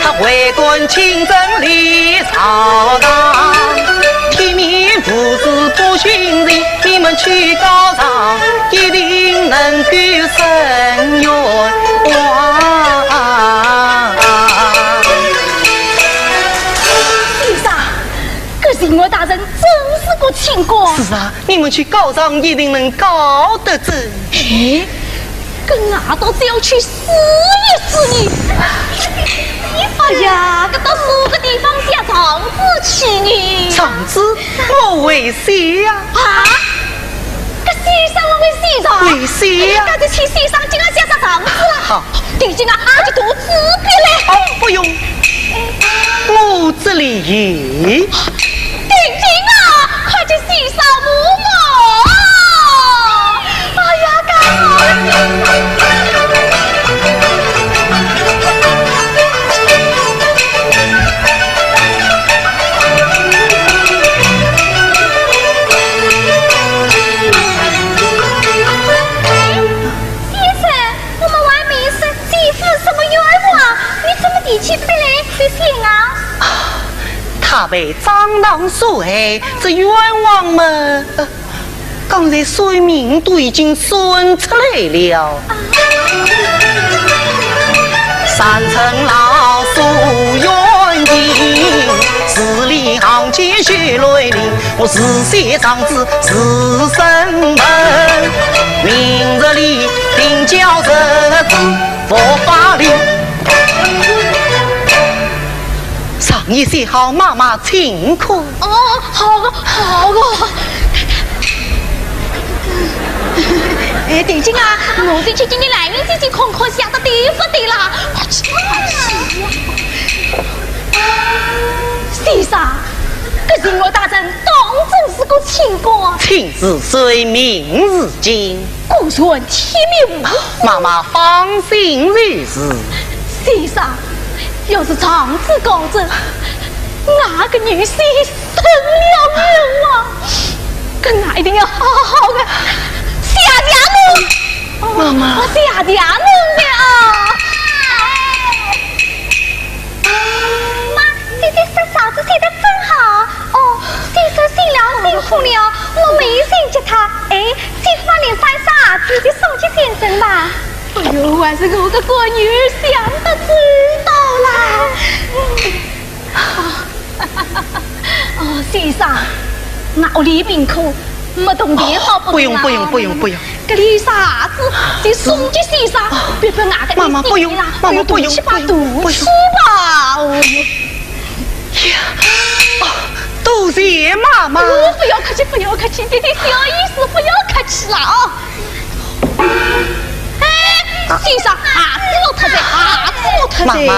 他为官清正立 朝堂，天命不是不寻常，你们去告状，一定能够伸冤枉。先生，搿巡抚大人真是个清官。是啊，你们去告状，一定能告得准。哎， 搿俺倒是要去试一试呢。哎呀，搿到啥个地方写状子去呢？状子？我会写呀。啊？搿先生侬会写状？会写呀。哎呀，搿就请先生今朝写只状子啦。好。定金啊，俺就拿纸笔来。哦，不用。我这里有。 定金啊，快去洗手摸摸。哎呀，干好了。先生，我们外面是 姐夫什么冤枉？你怎么提起笔来去写啊？他被张郎所害，这冤枉嘛，呃，刚才算命都已经算出来了。啊。三层老宿冤情，字里行间血泪淋，我字写状子字生门，明日里定交日子 佛法里。状子写好，妈妈请看。哦，好个，好个。哎，定金啊，奴才去给你来，你姐姐看看写得对不对啦？快去，快去呀！先生，搿巡抚大人当真是个清官。请自随命而进。 果然天命无私。妈妈放心就是。先生，要是状子告成，俺个女婿伸了冤枉，搿俺一定要好好的谢谢侬。妈妈。我谢谢侬了。妈，姐姐说状子写得真好。哦，先生辛劳辛苦了，我没人接他。哎， 姐夫，你翻啥子？就送给先生吧。哎呦，还是我个干女儿想得周到啦。哦，先生，我屋里贫苦，没铜钿好拨侬啊。不用，不用，不用，不用。搿里啥子？就送给先生，别拨俺个女婿啦。妈妈，不用，妈妈，不用，不用，不用。哎呦，对不起吧，对不起吧。哦哟。呀，哦， 多谢妈妈。哦，不要客气，不要客气，姐姐小意思，不要客气了啊。哎，先生，鞋子落脱哉，鞋子落脱哉。妈妈，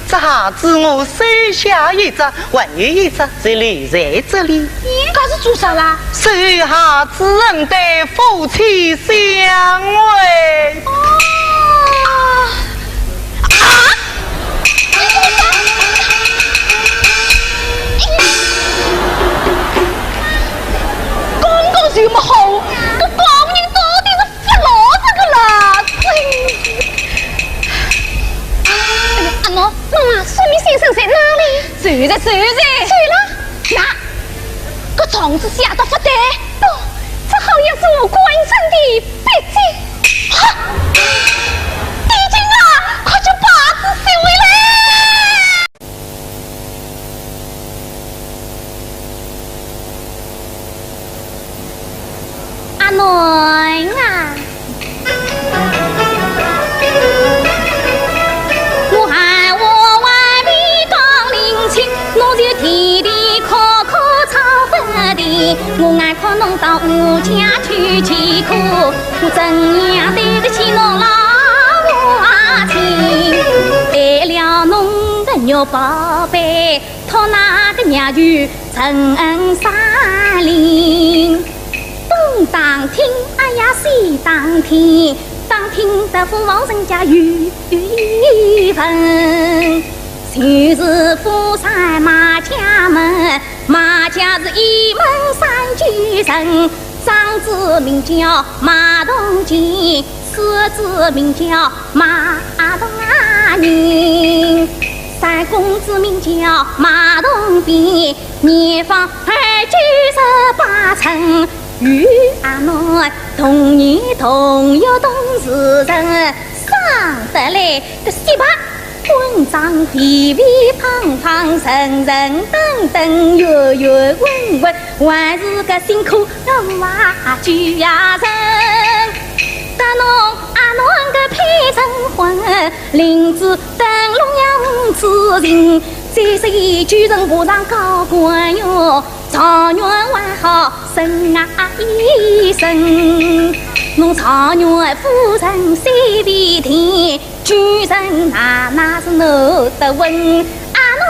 这鞋子我收下一只，还有一只就留在这里。搿是做啥啦？收鞋子，等待夫妻相会。啊！啊！刚刚就没好，搿高人到底是 勿老实个啦，真是。哎呀，阿喏，妈妈，算命先生在哪里？就在，就在。去了？那，搿状子写得勿对。不，这好像是我官人的笔迹。哈！地精啊，快将牌子收回来！ 阿囡啊，我喊我外面讲灵清，侬就天天靠靠唱佛的，我眼看侬到我家去祈苦，我怎样对得起侬老母亲？为了侬的玉宝贝， 托那个娘舅陈恩山林。东打听，哎呀，西打听，打听得父王人家有一份，就是富山马家门，马家是一门三九人，长子名叫马同金， 次子名叫马同啊人，三公子名叫马同宾，年方二九十八春，与阿囡同年同月同时辰，生得来个秀白，滚装皮皮胖胖，神神登登，圆圆滚滚，还是个新科 个马厩啊人，搭侬阿囡个配成婚，领子灯笼呀五子情，再说一句人不上高官哟，状元还好生啊一生，侬状元夫人随便听， 举人哪哪是闹得稳。阿囡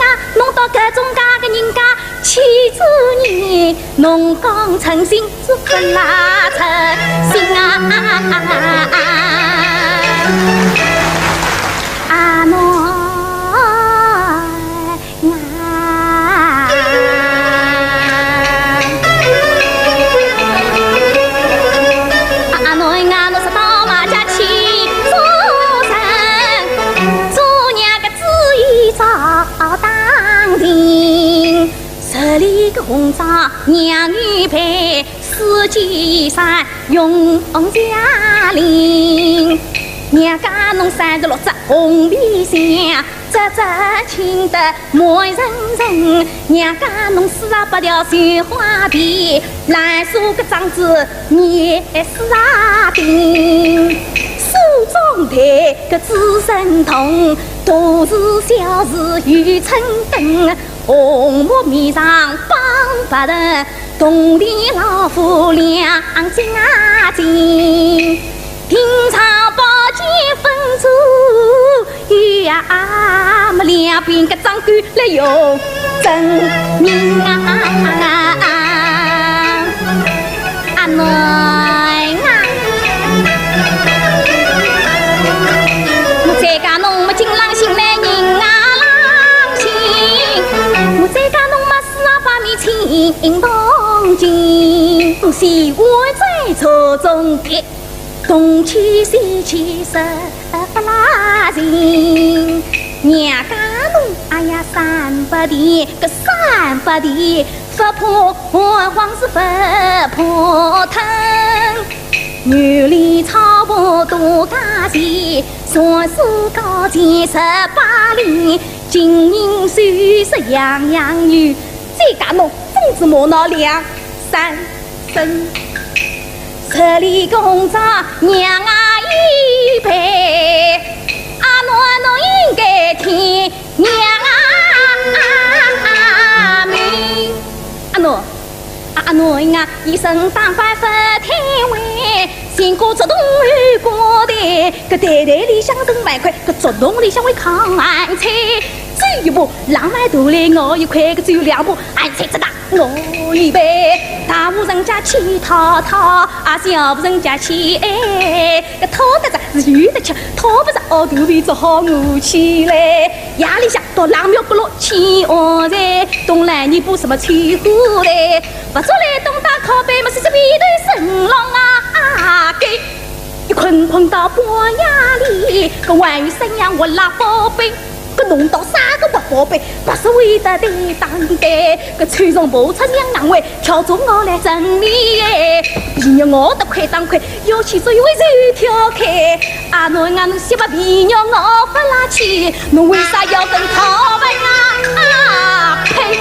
啊，侬到搿种介个人家去做人，侬讲称心是勿拉称心啊！阿囡。 啊，阿囡啊，侬是到马家去做人，做娘个主意早打定。十里个红妆娘预备，四季衫用下林。娘家侬三十六只红皮箱， 只只轻得满人人，娘家侬四十八条绣花被，烂熟个装子廿四啊顶。梳妆台个紫参筒，大事小事有秤等，红木面上绑白藤，铜钿老虎两斤啊斤。 平常宝剑分左右啊，么两边个掌管来用真名啊。阿囡啊，我再讲侬么金狼心来人啊狼心，我再讲侬么四十八面青铜镜，是我在朝中的 动气生气是勿拉人。娘家侬哎呀三八地，个三八地，勿怕黄是勿怕疼。女里草木多加些，算是高见十八里，金银首饰样样有。再讲侬真是莫闹两三 声。十里个红妆娘啊预备，阿囡侬应该听娘啊命。阿囡，阿囡啊，一身打扮勿推位，先过做东过对，搿袋袋里向盛满满，搿竹筒里向会看寒菜。走一步，浪漫肚里咬一块，搿走两步，寒菜只大咬一杯。大户人家去讨讨，啊，小户人家去哎，搿讨得着是有得吃，讨勿着哦，肚皮只好饿起来。夜里向到冷庙角落去哦，在东来你不什么去过来，勿做来东打靠背，么是这边头神龙啊，啊，给。 一困困到半夜里，搿还有三样活拉宝贝，搿弄到三个活宝贝，勿是为得对打对，搿抽中跑出娘娘位，跳中我来整理耶。皮肉咬得快当快，要去做一位手挑开，啊，侬啊侬先把皮肉咬勿拉去，侬为啥要跟讨饭啊？啊，呸！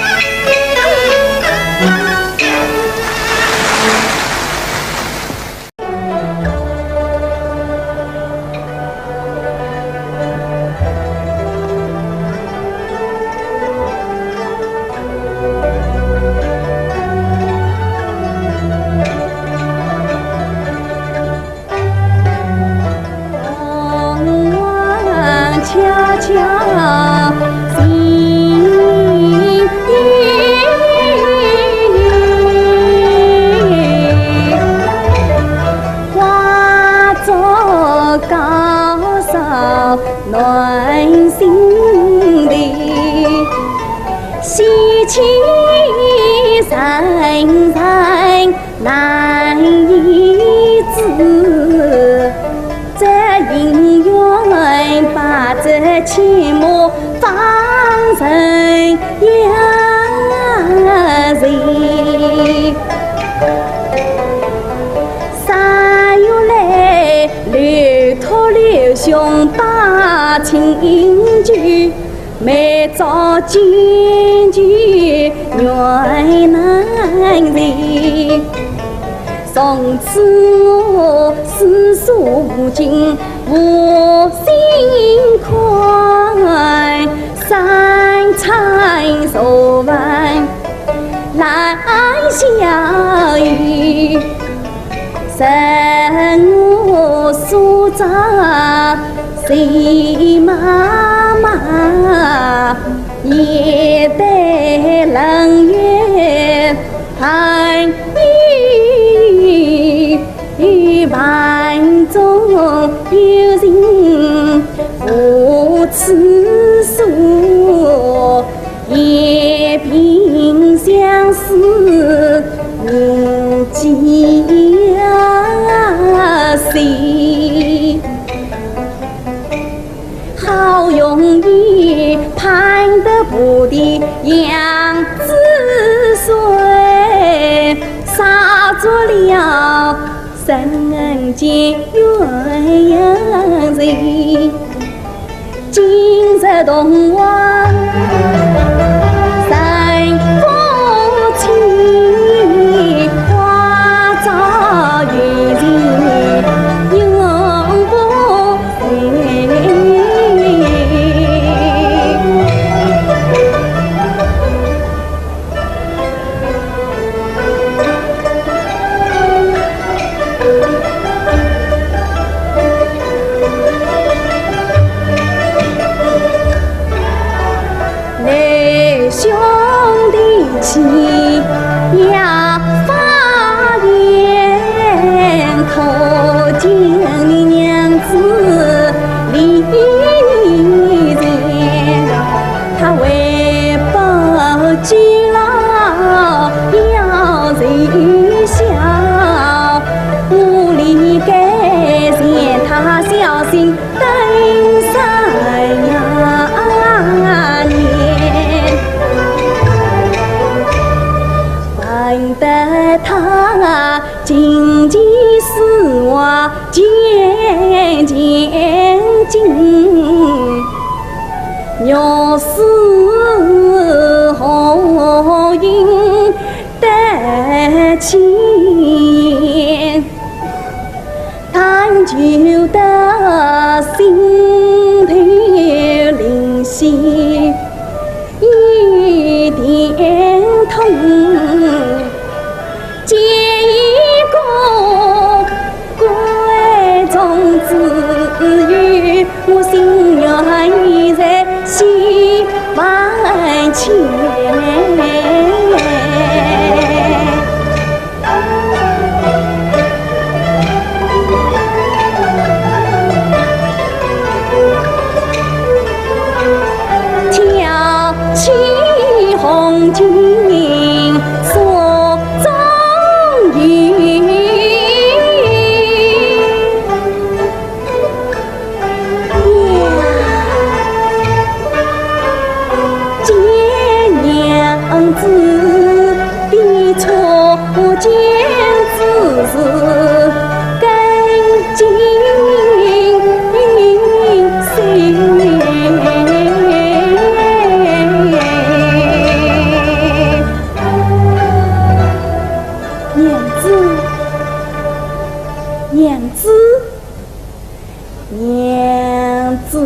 娘子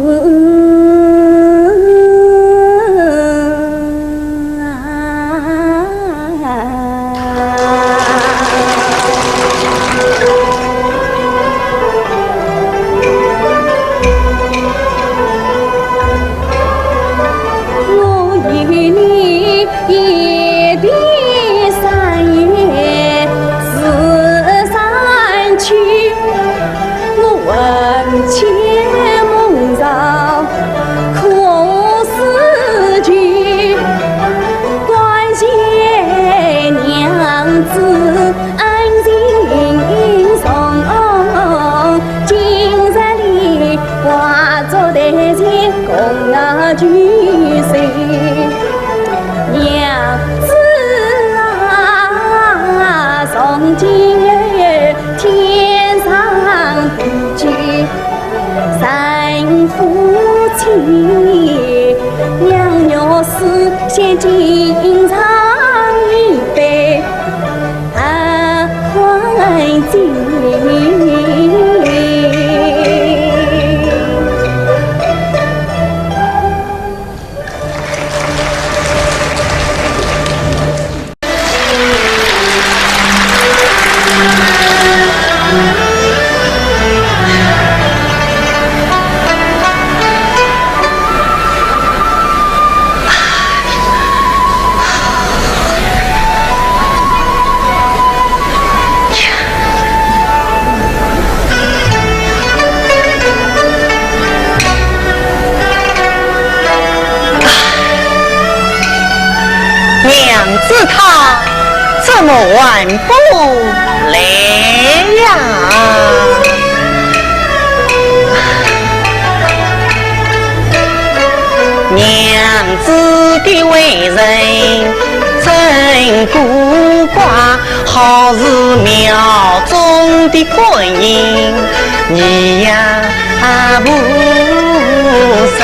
啊，我与你一别三月十三秋。 我闻前梦兆可似旧，感谢娘子恩情重，今日里化作丹青共聚首。娘子啊，从今后 天长地久，三夫妻，娘若是先敬上一杯，啊，还敬。 娘子她怎么还不来呀？ 娘子的为人真古怪，好似庙中的观音，你呀菩萨。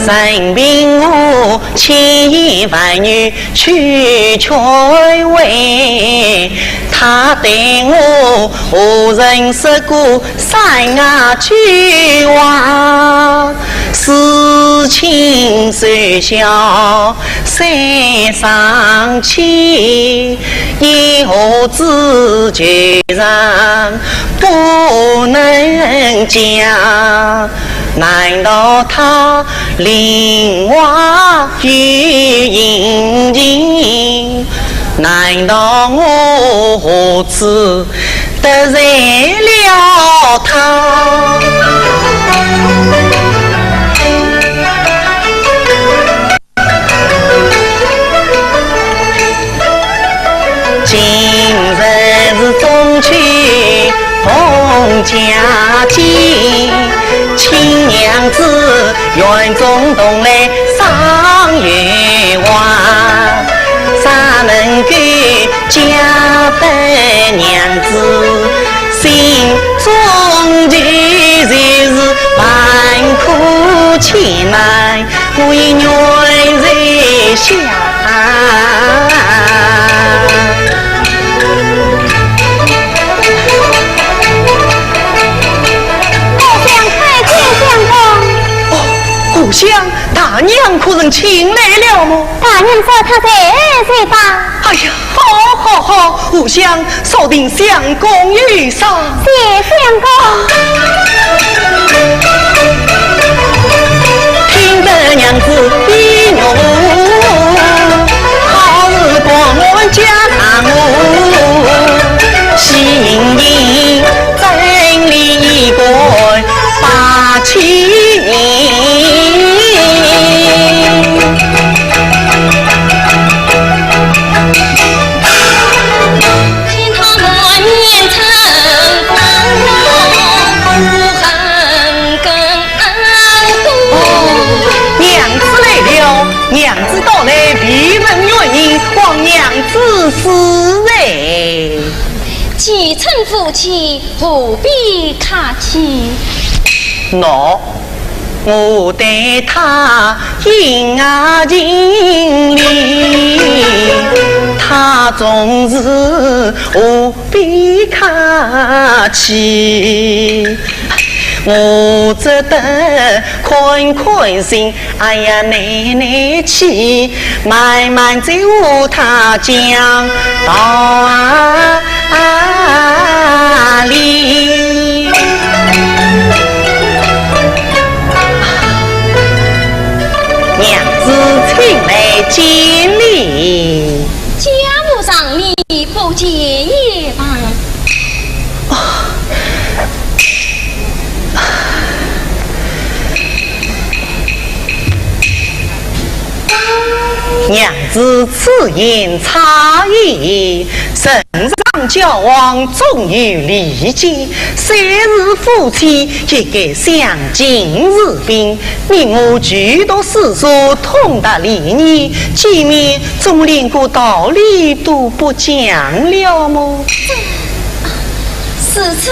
任凭我千言万语去劝慰，她对我何曾说过 三两句话，事情虽小三桩起，为何知旧人不能讲？难道她另外有隐情？难道我何止 得罪了她。今日是中秋， 同佳节，请娘子园中同来赏月华。啥能够嫁得娘子心中求，就是万苦千难， 我也愿在下。荷香拜见相公。哦，荷香，大娘可曾请来了么？大娘说她在，在吧。哎呀， 好，好，好，荷香，速定相公有赏。谢相公。听得娘子的愿，好似光寒家堂，喜盈盈，整理衣冠百千年。 哦，娘子来了，娘子到来，便问原因，望娘子恕罪。既称夫妻，何必客气？喏， 我对她一见倾心，她总是何必客去，我只得看看心，哎呀，难难去，慢慢走他讲道理。娘子，请来见礼。 家母上面不见也罢。娘子此言差矣，人上交往总有礼节，虽是夫妻，也该相敬如宾。 你我俱读诗书，通达礼仪，见面总连个道理都不讲了么？如此，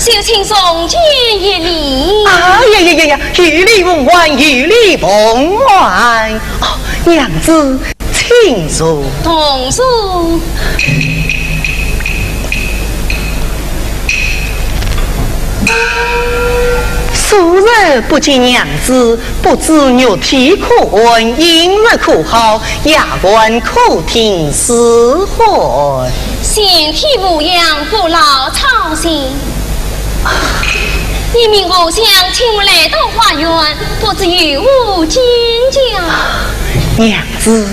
就请重见一礼。哎呀呀呀呀，有礼奉还，有礼奉还。哦，娘子， 请坐。同坐。数日不见娘子，不知玉体可安，饮食可好，丫鬟可听使唤？身体无恙，不劳操心。你命荷香请我来到花园，不知有何见教？娘 子，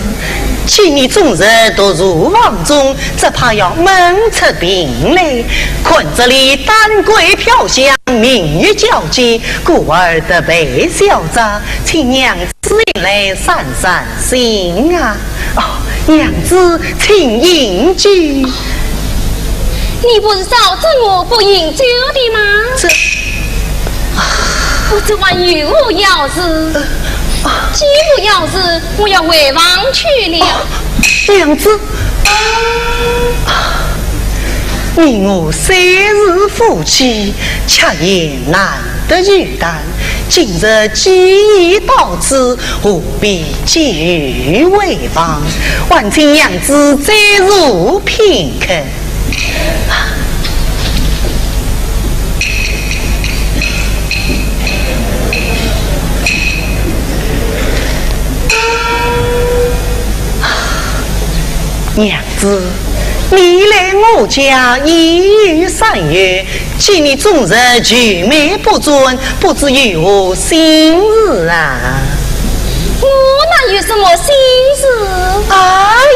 见你终日独坐房中，只怕要闷出病来。看着你丹桂飘香，明月皎洁，故而特备小茶，请娘子饮来散散心啊。哦，娘子，请饮酒。你不是早责我不饮酒的吗？这， 我这还有何要事？既无要事，我要回房去了。娘子，你我虽是夫妻，却也难得聚谈。今日既已到此，何必急于回房？还请娘子再坐片刻。 娘子，你来我家已有三月，见你终日愁眉不展，不知有何心事啊？我哪有什么心事？哎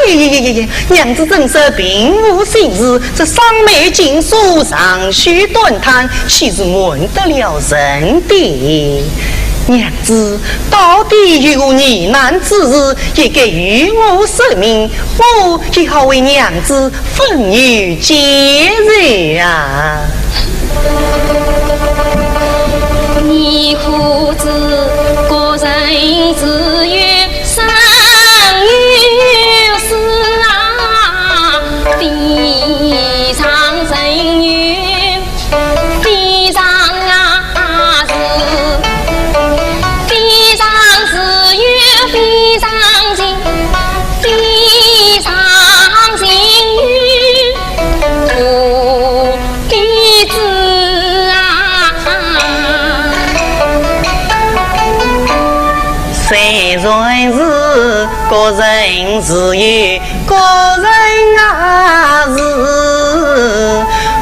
呀呀呀呀呀！ 娘子怎说并无心事，这双眉紧锁，长吁短叹，岂是瞒得了人的？娘子，到底有何疑难之事，也该与我说明，我也好为娘子分忧解愁啊。你可知古人自有 生有死啊，非常人有，非常啊事，非常自有，非常情，非常情有。 不必知啊。虽然是各人自有各人啊事，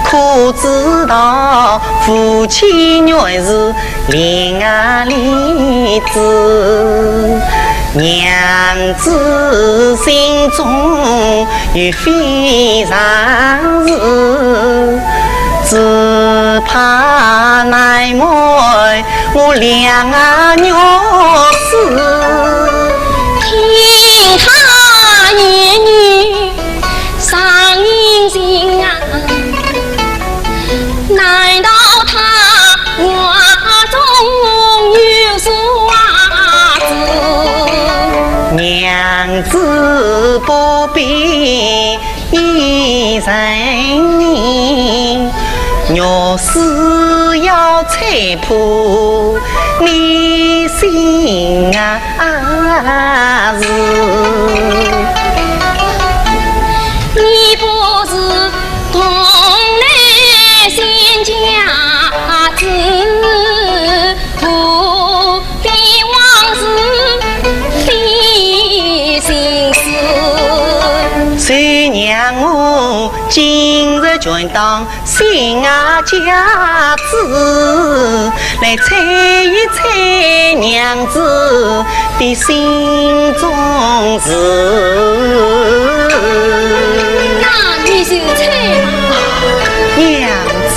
可知道夫妻原是 恋爱里子，娘子心中有非常事，只怕难瞒我两啊玉丝。听他言语伤人心啊， 难道他话中有啥子？娘子不必疑人，玉丝要拆破你心啊事。你不是同来相见愿当新啊家子，来猜一猜娘子的心中事。那你就猜吧。娘子。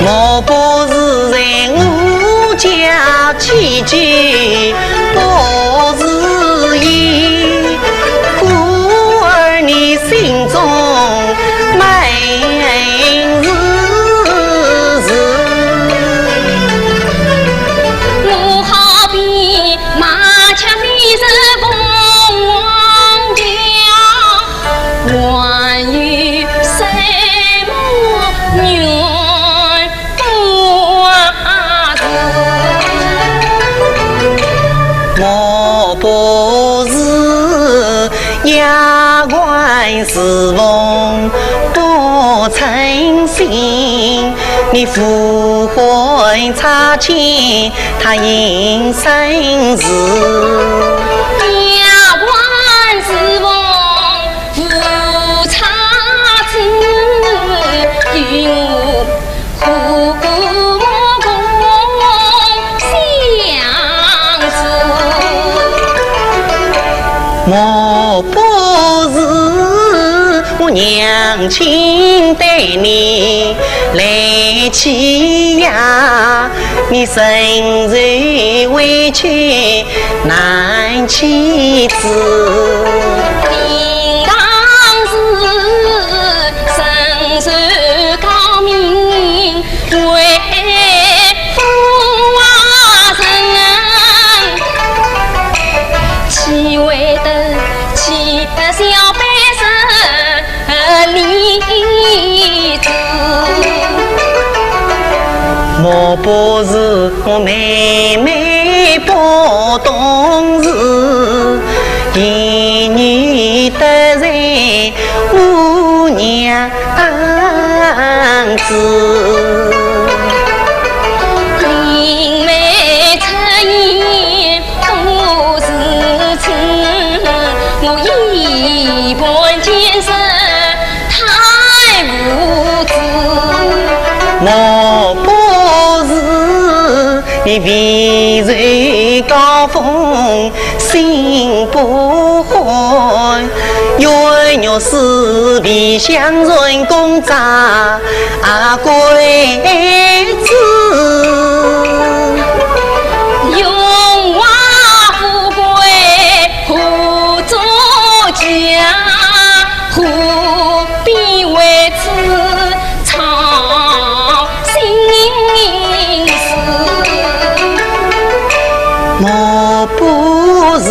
莫不是在我家寄居不是也，故而你心中闷事事。我好比麻雀飞入凤凰巢， 还有什么怨不平？莫不是夜半时分不称心，你呼唤差遣 他应声是。夜半时分无差遣，与我苦苦相思。莫不是我娘亲待你来欺压， 你深受委屈难启齿。应当是深受高明为父啊人，岂会得起小辈身 理之。莫不是我妹妹不懂事，一语得罪我娘子。林妹出言 不是真，我一般见识太无知。莫不是你未受高风心不欢，冤枉是未相认公差 啊，贵子。荣华富贵何足挂，何必为此操心事？莫不是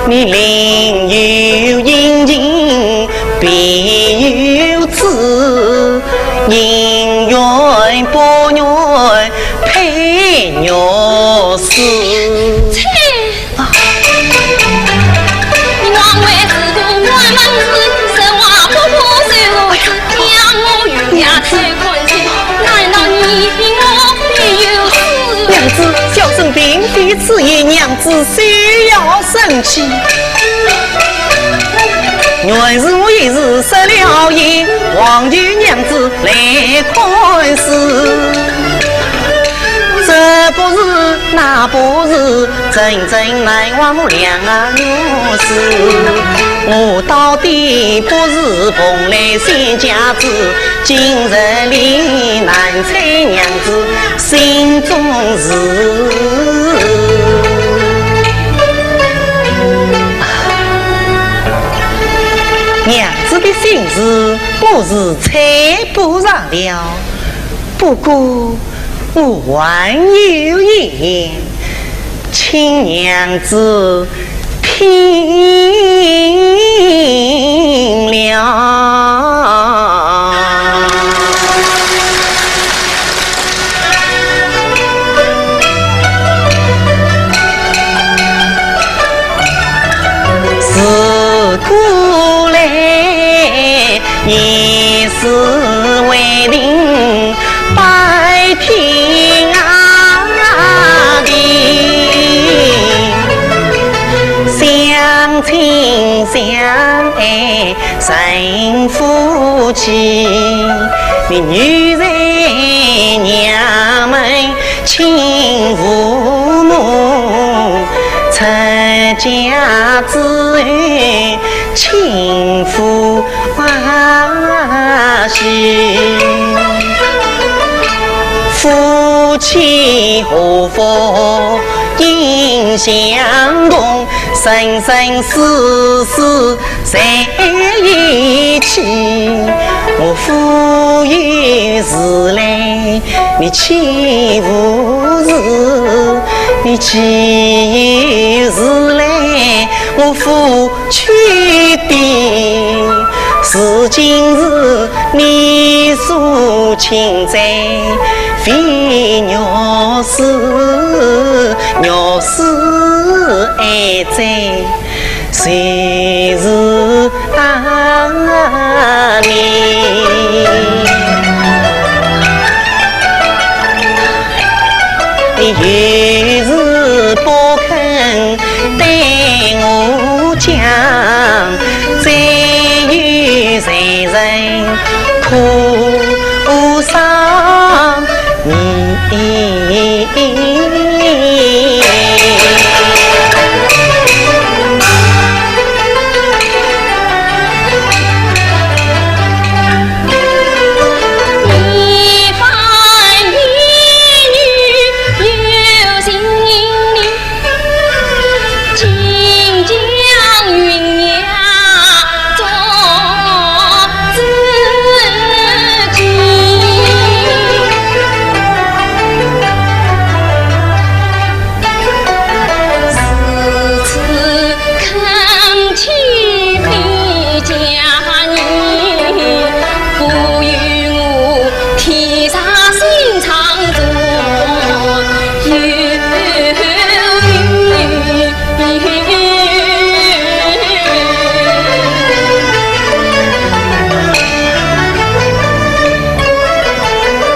你另有隐情别有主，宁愿不愿配玉丝。切！你枉为是个满门子，实话不可说，让我有眼才看清，难道你比我 娘子，小生并非此意，娘子休要生气。原是我一时失了言，望求娘子来宽恕。这不是，那不是，真正难忘两个字。我到底不是蓬莱仙家子， 今日里难猜娘子心中事。娘子的心事，我是猜不着了。不过，我还有一言，请娘子 听了。自古来 也是为民拜天下的。相亲相爱成夫妻，你女婿娘们亲父母，出嫁之后亲夫欢喜。夫妻和睦 心相通，生生世世在一起。我夫有事来，你岂无事？你岂有事来，我夫去的。是今日你所请罪，非玉师，玉师爱罪，谁是大名？你有事不肯 对我讲，再有罪人可伤你。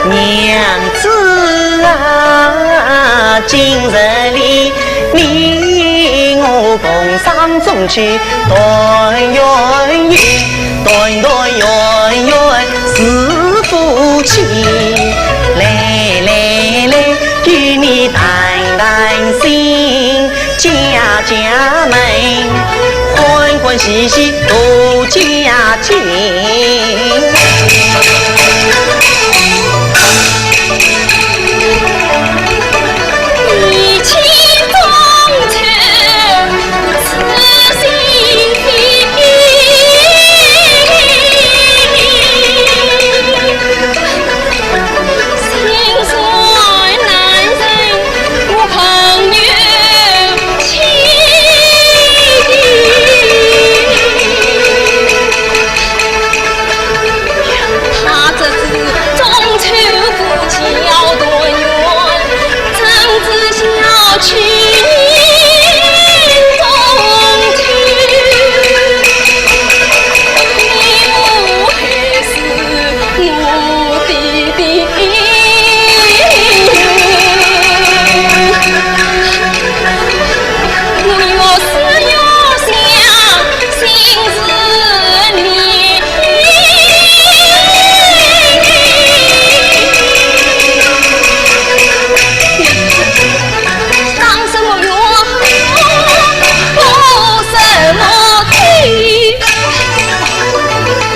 娘子啊，今日里你我同上中秋团圆夜，团团圆圆是夫妻。来来来，与你谈谈心， 家家门，欢欢喜喜度佳节。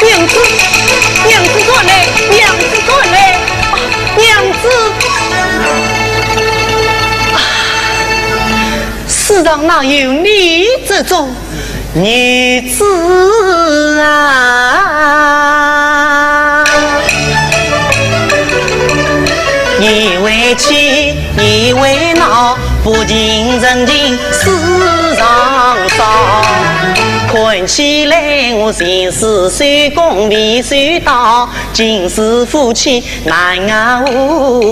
娘子，娘子转来，娘子转来，啊，娘子。啊，世上哪有你这种 女子啊，你为气，你为恼，不近人情世上少。看起来我前世修功未修到，今世夫妻难熬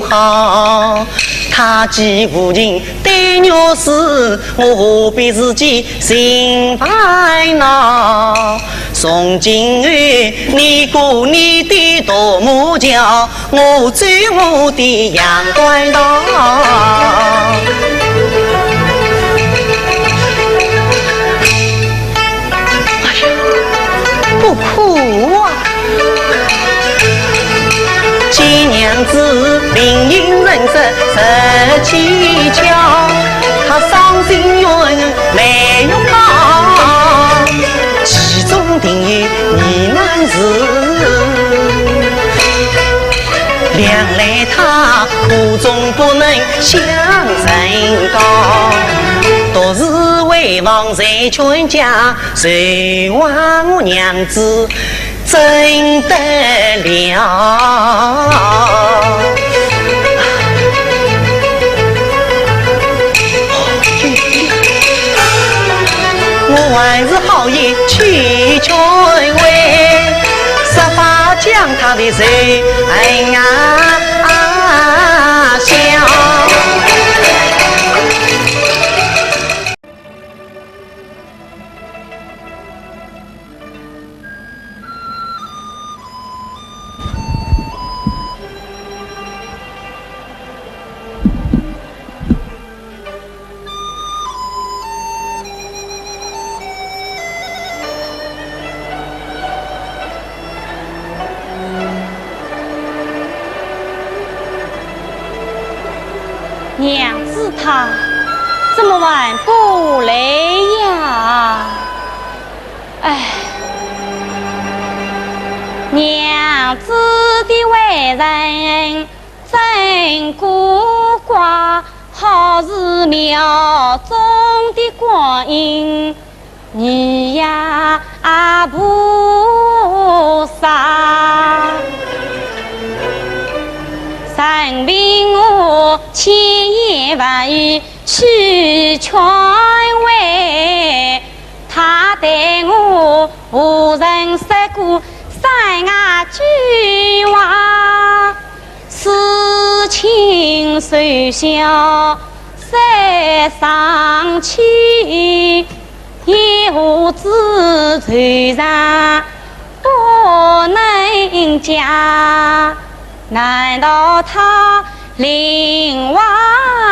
好。他既无情 对玉师，我何必自己心烦恼？从今后，你过你的独木桥，我走我的阳关道。实际巧，他伤心冤没有报，其中定有疑难事。两来他苦衷不能向人告，独是为望谁劝解，谁望我娘子 怎得了？我还是好意去劝慰，设法将他的仇恨啊消。 娘子她怎么还不来呀？唉，娘子的为人真古怪，好似庙中的观音 你呀菩萨，任凭我千言万语去劝慰，他对我无人说过三句话，事情虽小，虽伤气， 也无知罪人不能讲，难道他另外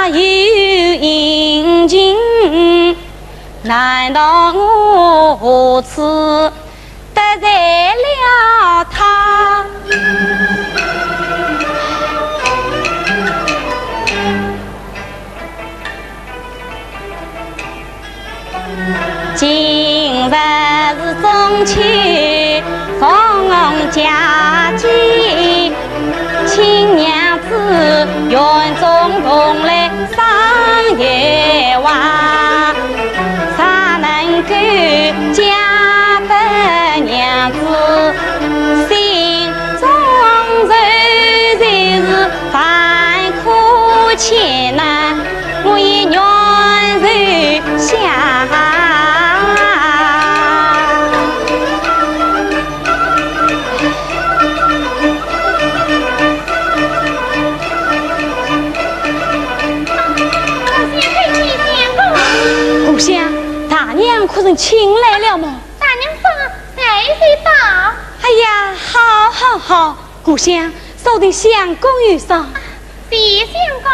有隐情？难道我何处 得罪了他。今日是中秋，逢佳节，请娘子园中同来 赏月华，若能够嫁得娘子，心中愁就是万苦千难，我也愿受下。 姑娘，大娘可曾请来了么？大娘说，待会到。哎呀，好，好，好，姑娘，速请相公有赏。谢相公。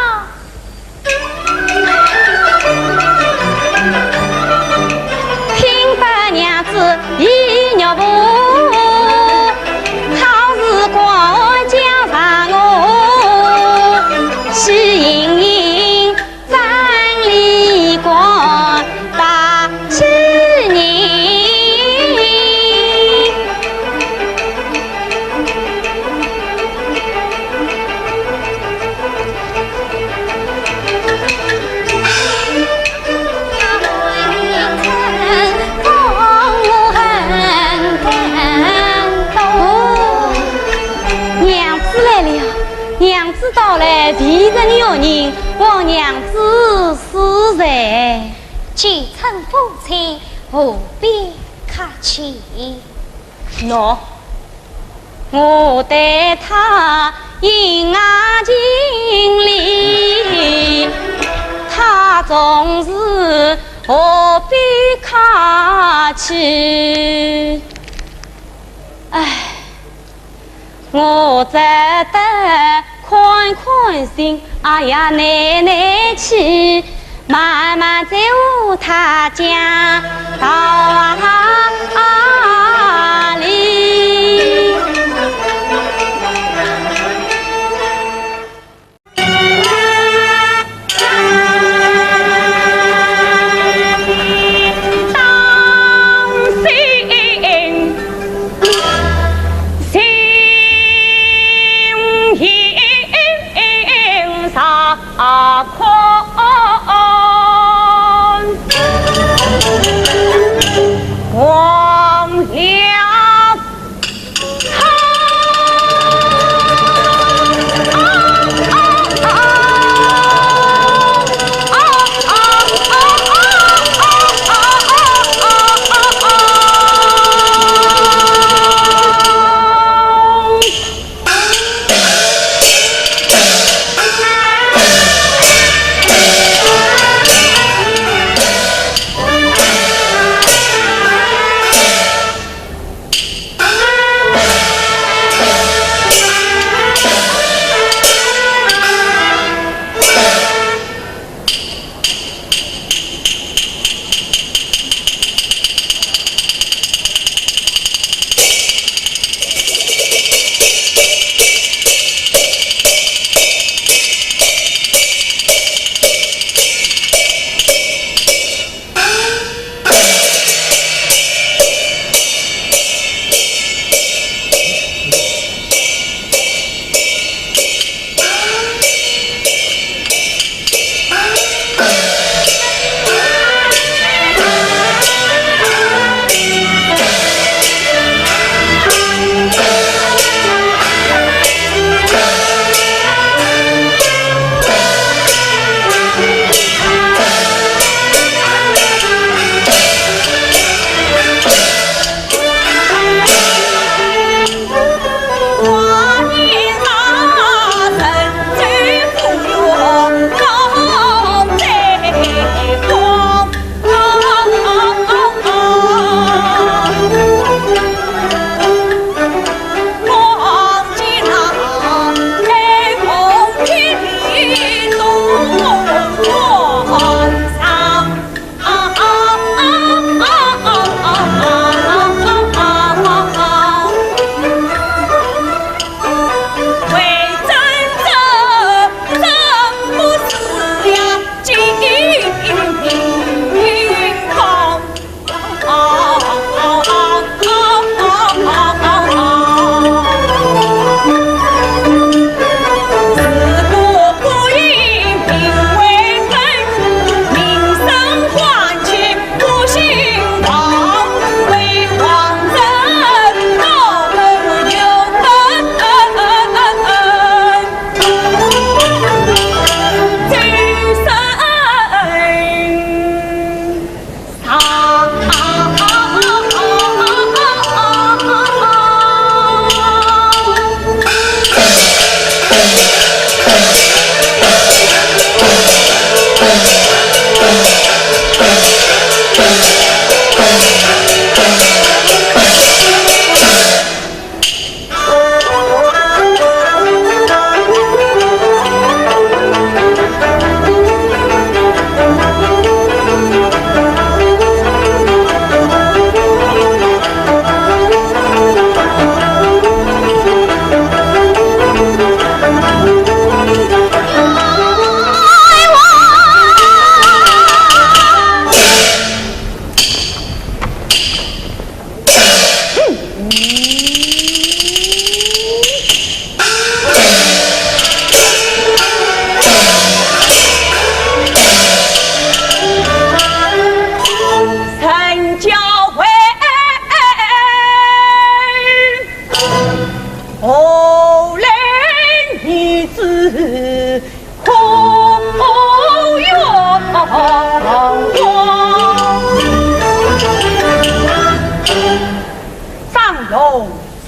听得娘子一语不，好似过江上我，喜盈盈站立观大喜人。 哦，娘子来了，娘子到来，未曾有人，望娘子恕罪。既称夫妻，何必客气？ 喏，我对他恩爱情理，他总是何必客气？唉，我只得 宽宽心，哎呀，耐耐气，慢慢再和他讲道理。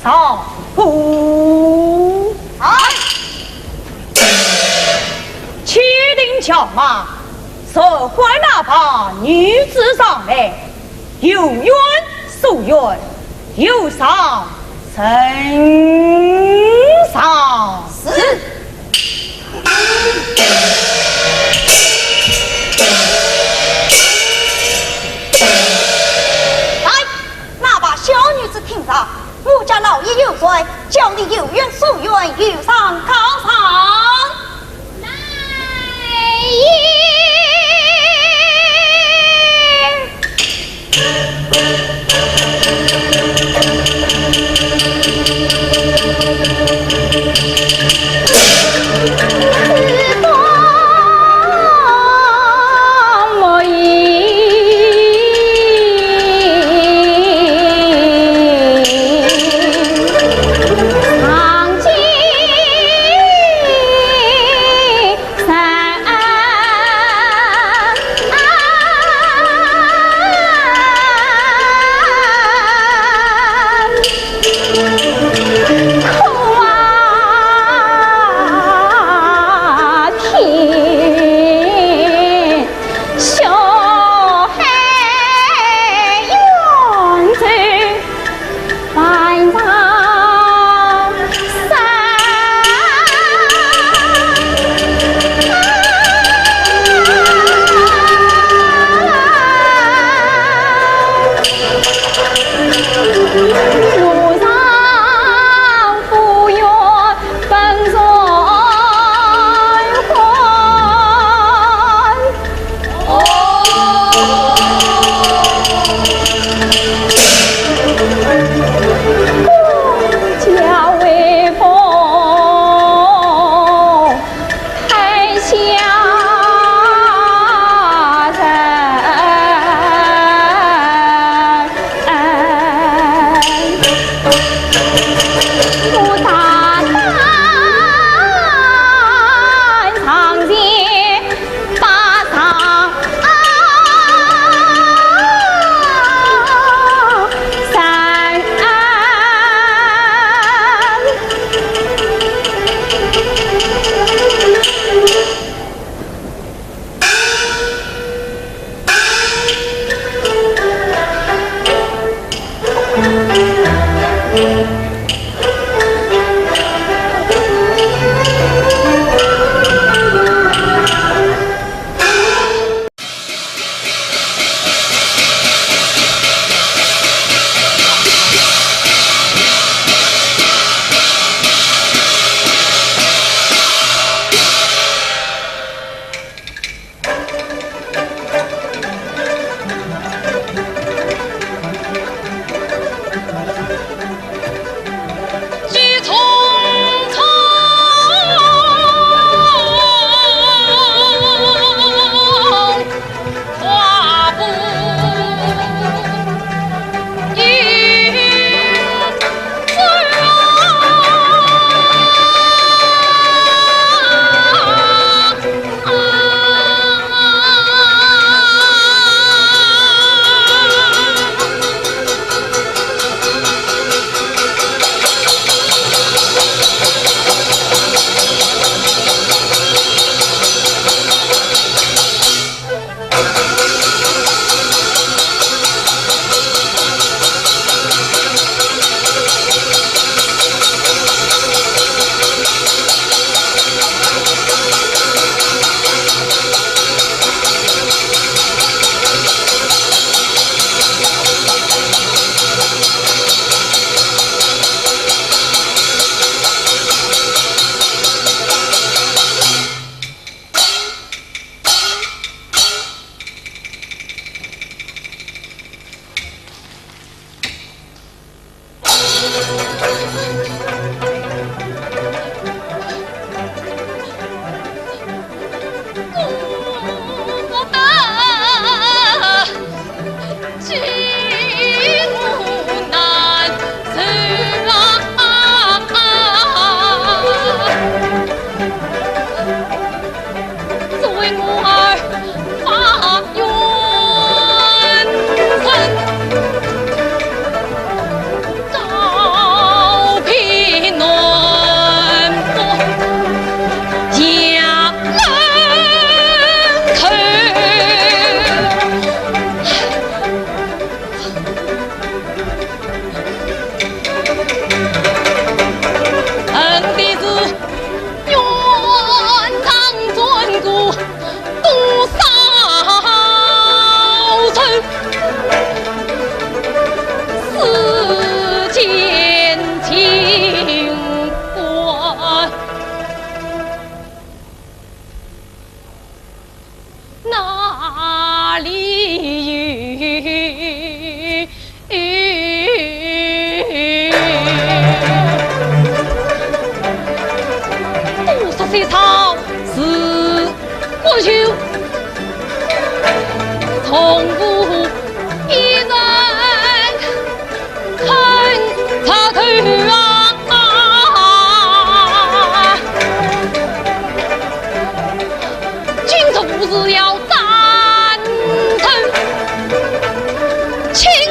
上不。哎，且停轿马，速唤那把女子上来，有冤诉冤，有赏 呈上。是。来，那把小女子呈上，我家老爷有罪，叫你有冤诉冤，有赏告状。 来也！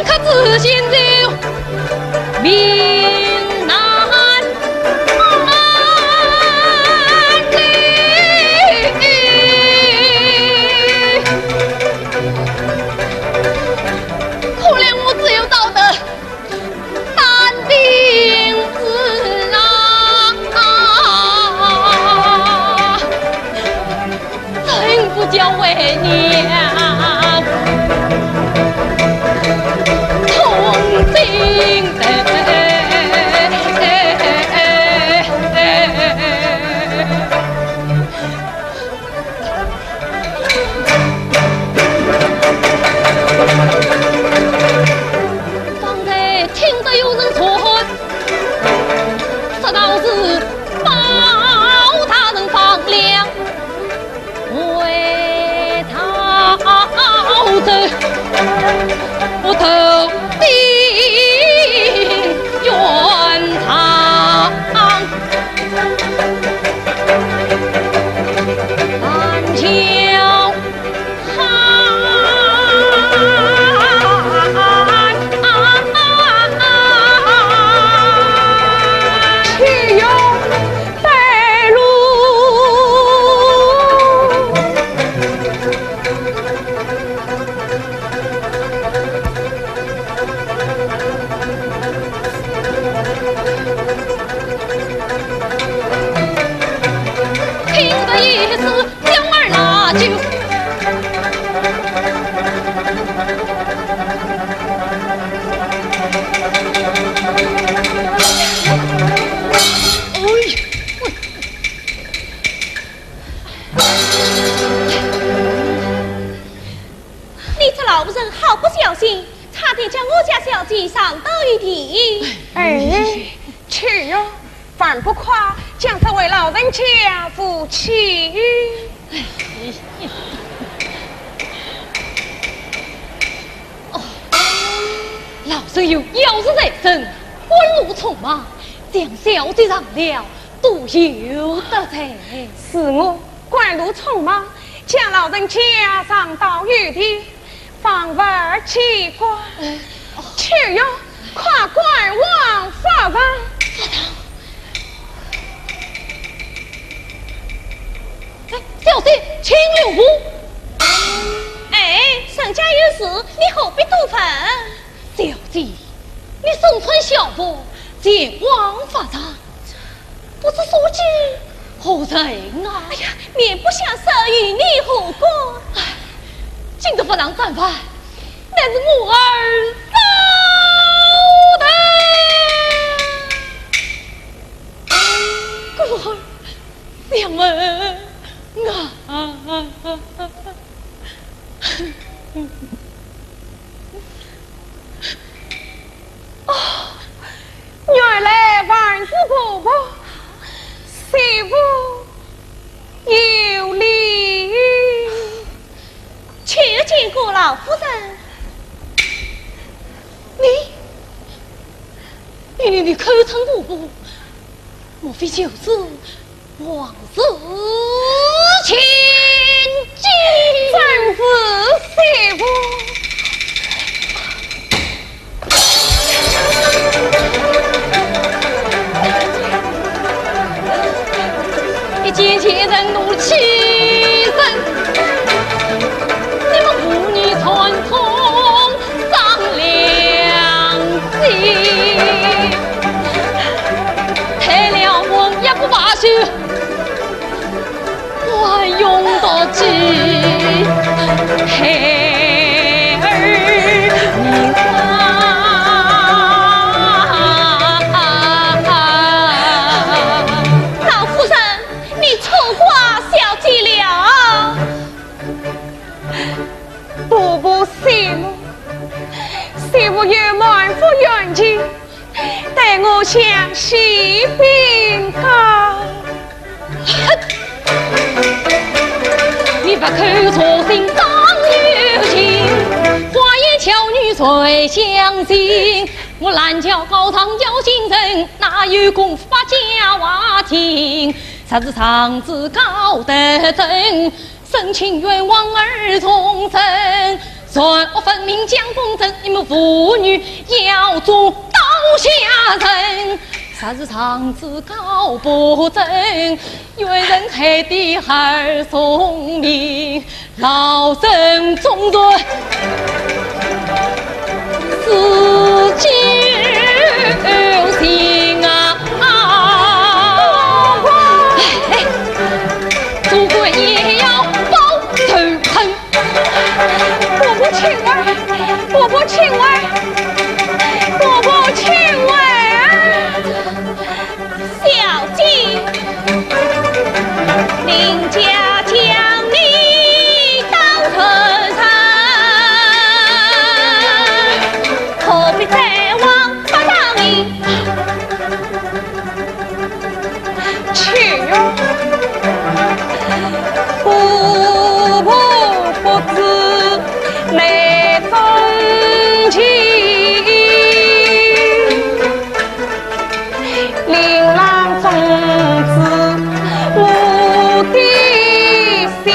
可知心就命难离。可怜我只有道德 难定志啊，怎不叫为娘痛心的？ 方才听得有人说，说道是包大人放粮回曹州，我投奔原上。 南郊汉，岂有白鹿？ 听得一时叫儿拉救。哎呀，喂！ 你这老妇人好不小心，差点将我家小姐撞倒于地。哎，去哟，还不快将这位老人家扶起。哦，老身有要事在身，赶路匆忙，将小姐撞了，多有得罪。是我赶路匆忙， 将老人家撞倒于地，方才见怪。哎，哦。去哟，快赶往法场。法场？哎，小姐，请留步。哎，人家有事，你何必多问？小姐，你身穿校服，前往法场， 不知所指何人啊？哎呀，面不改色，与你何干？哎，今日法场战犯，乃是我儿赵德。故而想问啊。 哦，原来还是婆婆，媳妇有礼。求见过老夫人。你，你，你，你口称婆婆，莫非就是 王氏亲姐？正是，媳妇。一见贱人怒气生，你们父女串通 张良计，退了我也不罢休，还用得及孩儿名啊？老夫人，你错怪小姐了。 婆婆息怒，媳妇有满腹冤情，待我向西禀告。哼！你不口错心当有情，花言巧语谁相信？我拦轿告状要紧成，哪有功夫把家话听？若是上知高德正， 申请冤枉而从政，善恶分明讲公正，你们妇女要做刀下人。啥是上子高不正，冤人害得儿聪明，老身忠断，是救星啊！哎，哎，做官也要报仇恨。 婆婆请安，婆婆请安，婆婆请安。小姐，林家将你当成人，何必再往八大营？ 去哟。婆婆不知内中情，令郎终知我的心。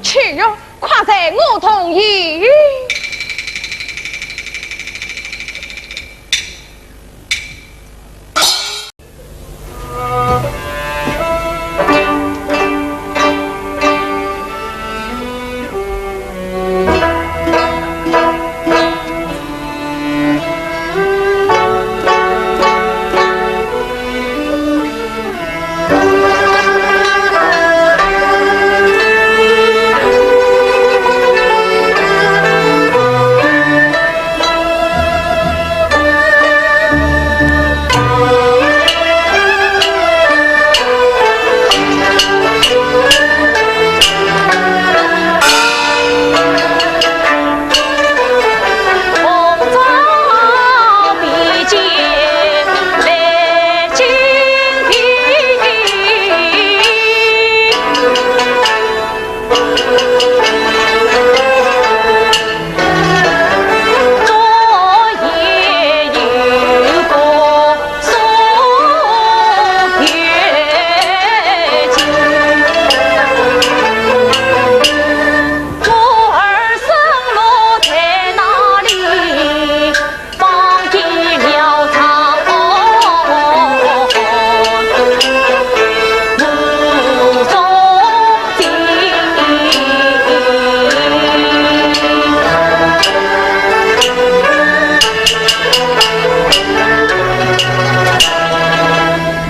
去哟，快随我同行。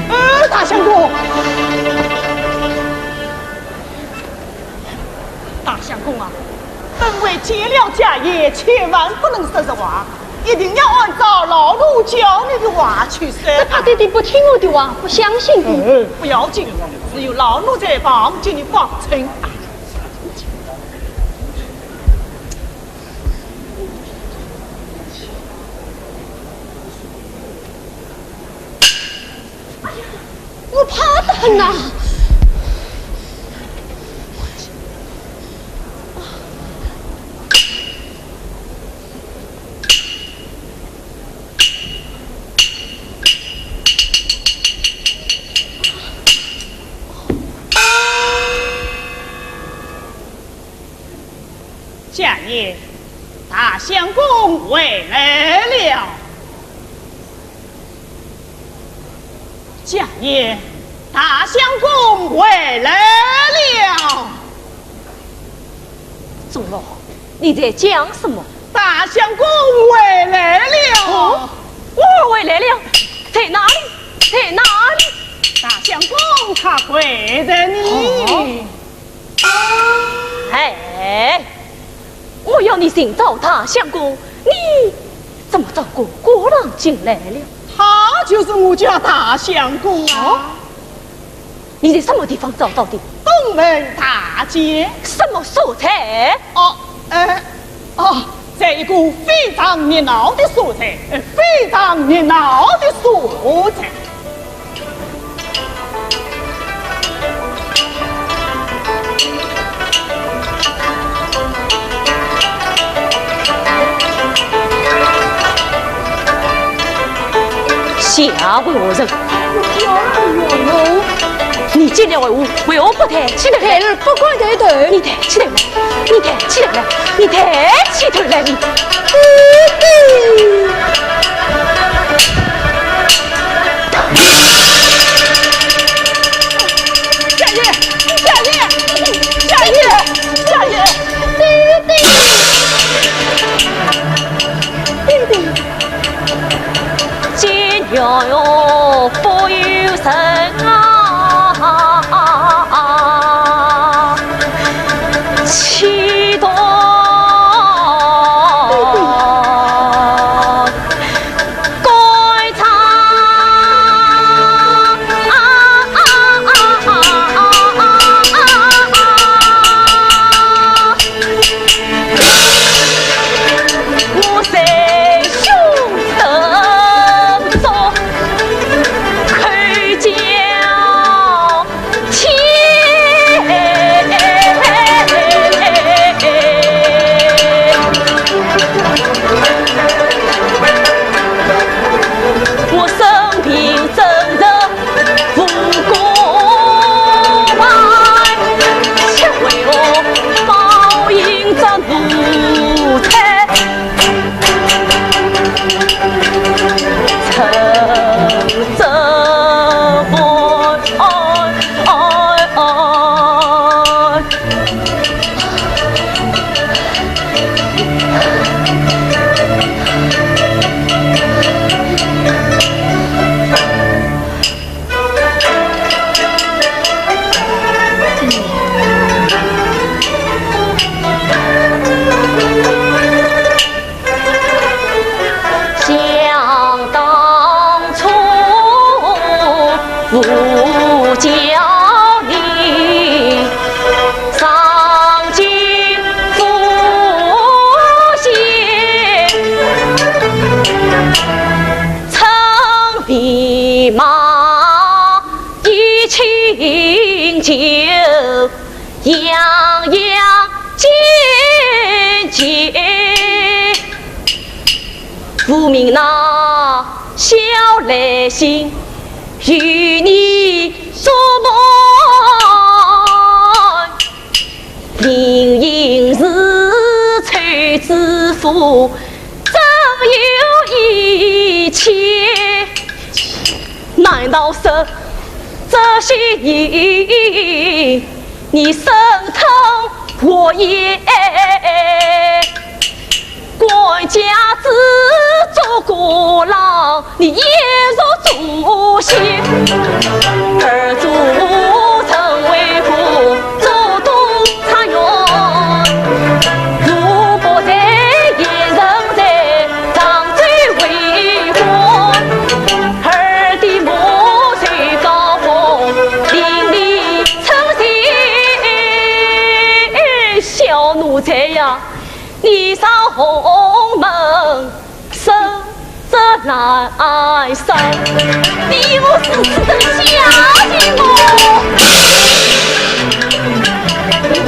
呃，大相公。 大相公啊，本王接了家业，千万不能说实话，一定要按照老奴教你的话去说。只怕爹爹不听我的话，不相信的。嗯，不要紧，只有老奴在旁，替你保证。 我怕得很呐。家爷，大相公回来了。 家爷，大相公回来了。钟楼，你在讲什么？大相公回来了。哦，我儿回来了，在哪里？在哪里？大相公他跪着呢。哦。 哎，我要你寻找大相公，你怎么找个孤郎进来了？他就是我家大相公啊。哦？你在什么地方找到的？东门大街。什么所在？哦，呃，哦，在一个非常热闹的所在，呃，非常热闹的所在。 下跪何人？你今日为何，为何不抬起头来？孩儿不敢抬头。你抬起头来，你抬起头来，你抬起头来，你。小爷，小爷，小爷，小爷，爹爹，爹爹。 今夜不由人啊，启动官场。 我在胸中口叫天。我生平真实 无辜犯，却为何报应这奴才？陈州官，哎，哎，哎。 想当初，我叫你上京做官，乘飞马， 一饮酒，洋洋见节。无名那小兰心，与你做伴，明日是秋之父， 怎有一妻？难道说这些年你生吞活咽，管家子做过郎， 你也若忠心，儿子成为父，做东差院，无不在，也仍在常州为官。儿的母亲高峰，令你称心。小奴才呀，你上红门 生这男生，你我是死等下去么？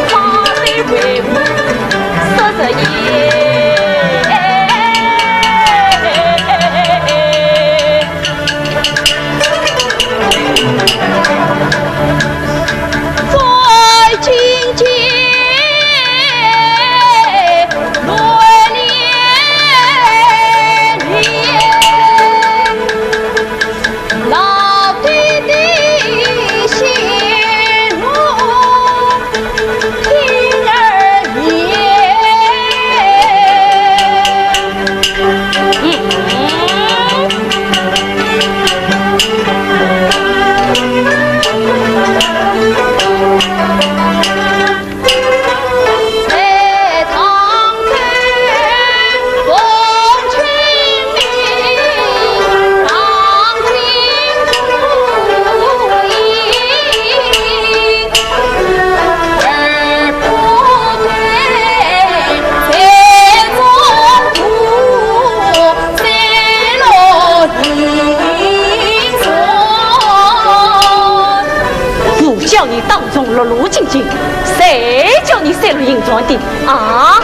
他的为母说着也。 我叫你当众落落进京，谁叫你泄露行踪的啊？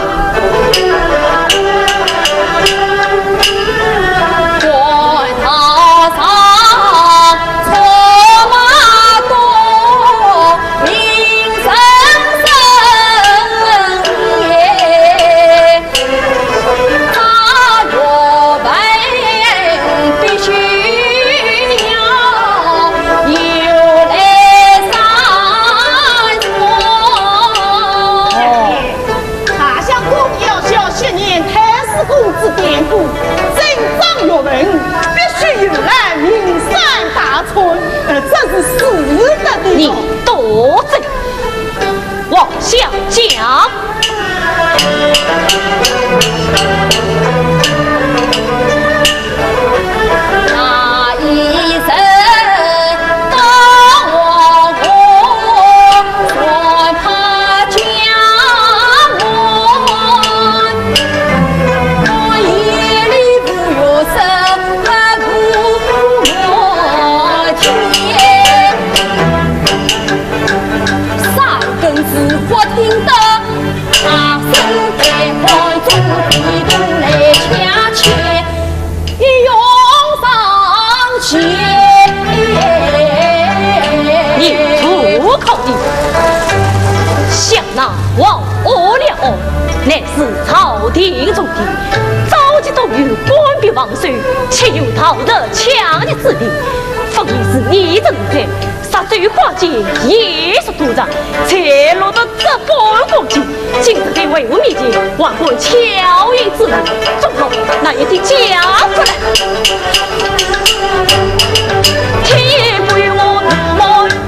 大王阿廖岸，乃是朝廷重地，早期都有官兵防守，岂有盗贼抢劫之理？分明是逆贼，杀走寡姐，一失多财，才落得这般光景。今日在为父面前，还敢巧言之语，总共拿一点家伙来。天不与我，我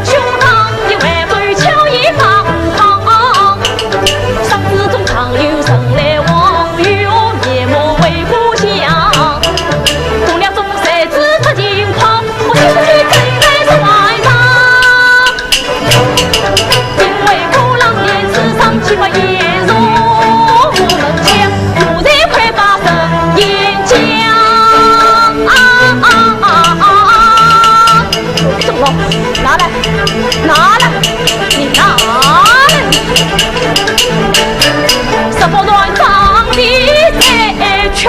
胸膛一万分，巧言放。 上子中常有人来往，与我面目为故乡。公了中才知出情况，我心中最在是万丈。因为鼓浪尖刺上，岂不也如门前？奴才快把声音讲。啊啊啊啊啊！ 走了，拿来，拿来，你拿来！什么乱账的在求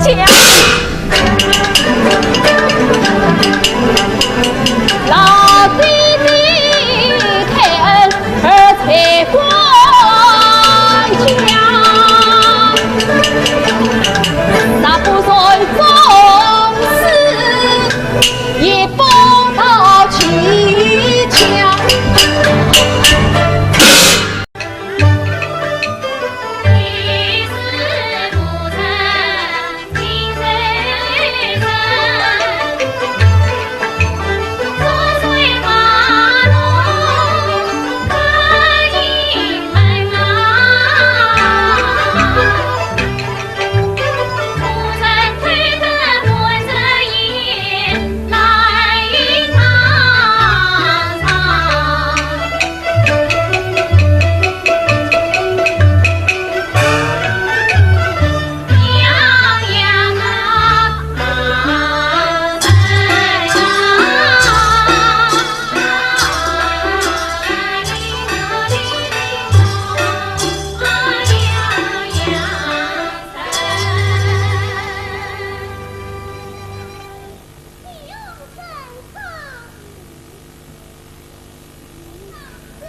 家？老弟弟开恩而在官家，那不算总是 一步到齐家。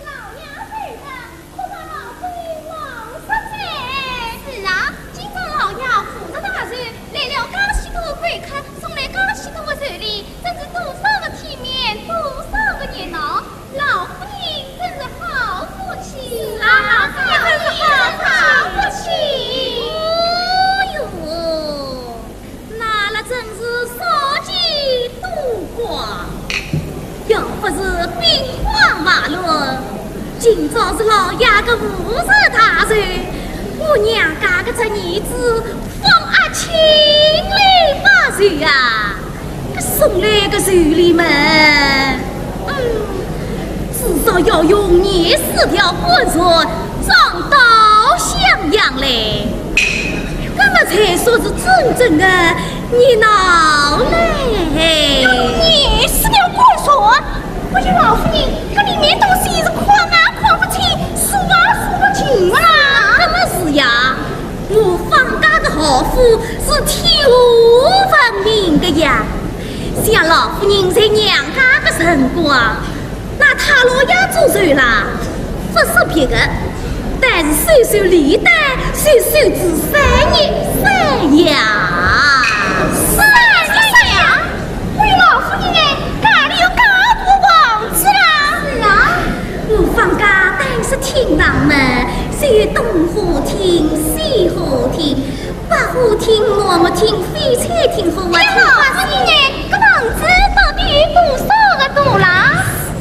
老爷大人，可把老夫人忙煞哉。是啊，今朝老爷府上大寿，来了介许多贵客，送来介许多寿礼，真是多少个体面，多少个热闹。老夫人真是好福气。是啊，老夫人真是好福气。哦哟，那了真是少见多怪。 要不是兵荒马乱，今朝是老爷个五十大寿，我娘家个侄儿子方阿卿来拜寿啊，搿送来个寿礼嘛，嗯，至少要用廿四条官船，装到襄阳来，搿么才算是真正个 热闹嘞。用廿四条官船，哎呀，老夫人，搿里面东西是看也看勿清，数也数勿清啊。搿么是呀，我方家个豪富是天下闻名个呀。想老夫人在娘家个辰光， 那太老爷做寿啦，勿说别个，但是寿寿礼单，寿寿至三日三夜。三日三夜？哎，老夫人哎，家里有介大房子啦？是啊，我方家单是厅堂嘛，是有东花厅、西花厅、 百花厅、木木厅、翡翠厅和活厅。哎，老夫人哎，搿房子到底有多少个大啦？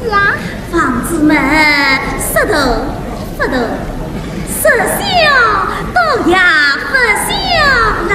是啊。房子嘛，说大勿大，说小倒也勿小啦。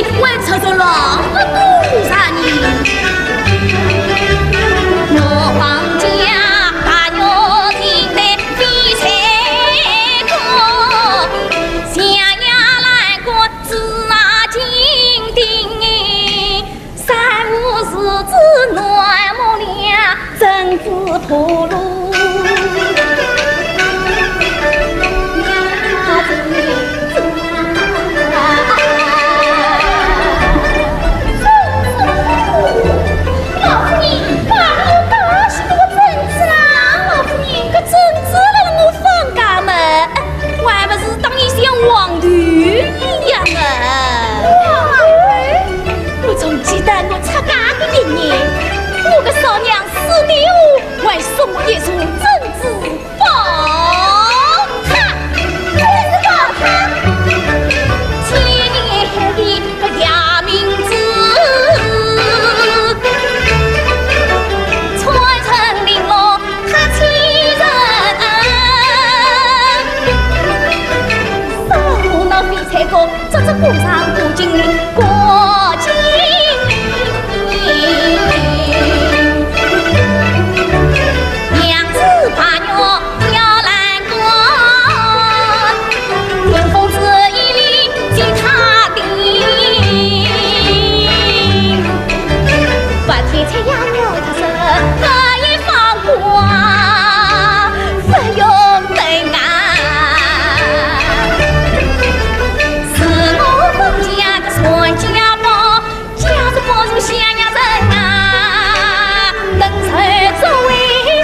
还出着浪个多少人？我方家大肉情的比赛过，想要来过子那金定，三五日子暖木梁，政治铺路。 老夫人，哪里有介许多个珍珠啦？老夫人，搿珍珠辣辣我方家么，还勿是当年像黄豆一样啊？黄豆？我总记得我出嫁个一年，我个嫂娘死的后，还送我一束珍珠 宝塔，这是宝塔。千年的搿个名字，传承玲珑塔千人。少妇闹翡翠宫， 这只鼓上鼓精灵，鼓精灵。娘子白玉吊栏杆，屏风之一里吉他的。白天太阳落得热，可以放光，不用等啊。 是我封家的传家宝，家是不如乡下人啊，能够作为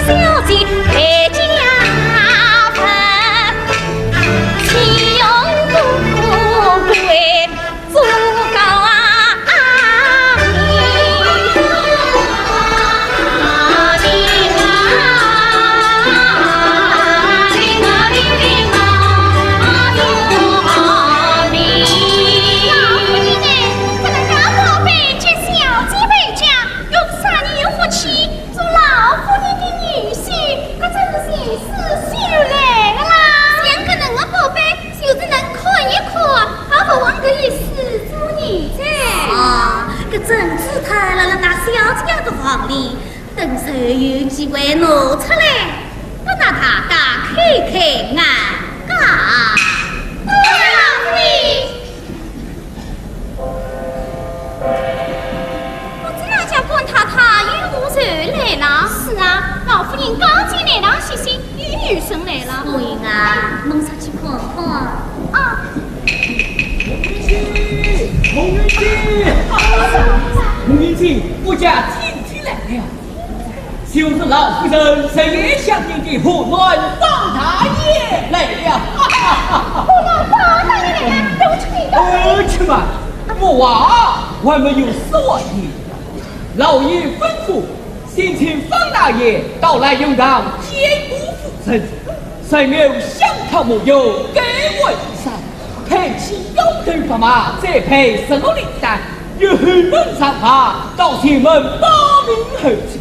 小姐配家分，岂用不顾贵？ 做老夫人的女婿，搿真是前世修来的啦。像搿能个宝贝，就是能看一看，也勿枉搿一世做人哉。哦，搿珍珠塔辣辣㑚小姐个房里，等候有机会拿出来，拨㑚大家开开眼界。哎呀，老夫人！ 不知哪家官太太有何事来了？是啊，老夫人刚进来了，歇歇，有女人来了。红云啊，侬出去看看。啊。红云姐，红云姐，我家亲戚来了。 就是老夫人日夜想念的河南方大爷来了。河南方大爷来了，都去。呃，且慢，我话还没有说完呢。老爷吩咐，先请方大爷到来用堂见过夫人。 随后香汤沐浴，改换衣裳，配起腰头白马，再配十六领缎，由后门上马，到前门报名候去。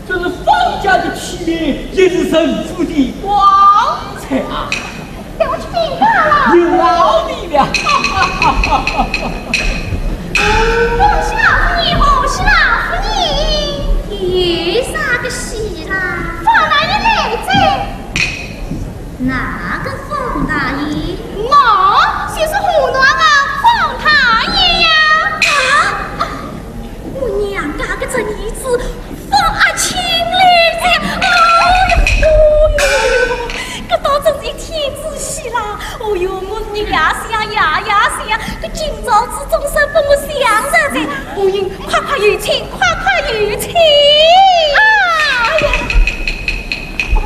这是方家的体面，也是人夫的光彩啊！等我去禀告了。有劳你了。恭喜老夫人，贺喜老夫人。有啥个喜啦？方大爷来哉。 哪个方大爷？喏，就是河南个方大爷呀！啊，啊，我娘家搿只儿子方阿卿来哉！哎哟，哎哟，搿倒真是一天之喜啦！哦哟，我是日夜想，夜夜想，搿今朝子总算拨我想着哉！红云，快快有请，快快有请！哎呀！哦。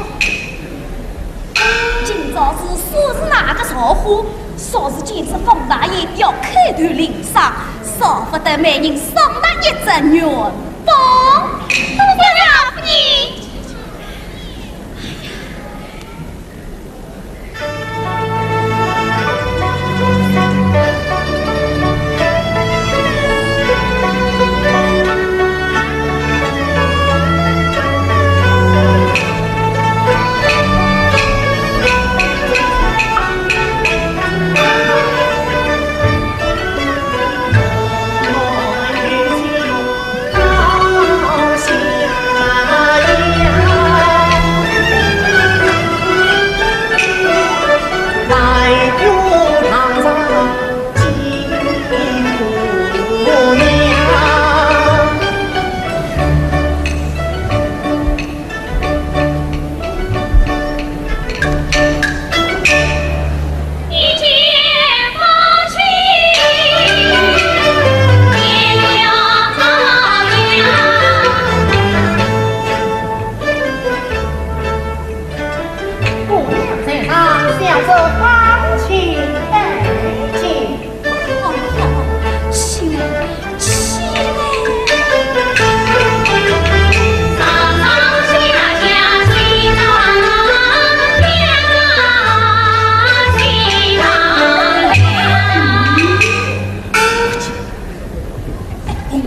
今朝子说是哪个造化，说是见仔方大爷要叩头领赏，少不得每人赏他一只元宝。多谢老夫人。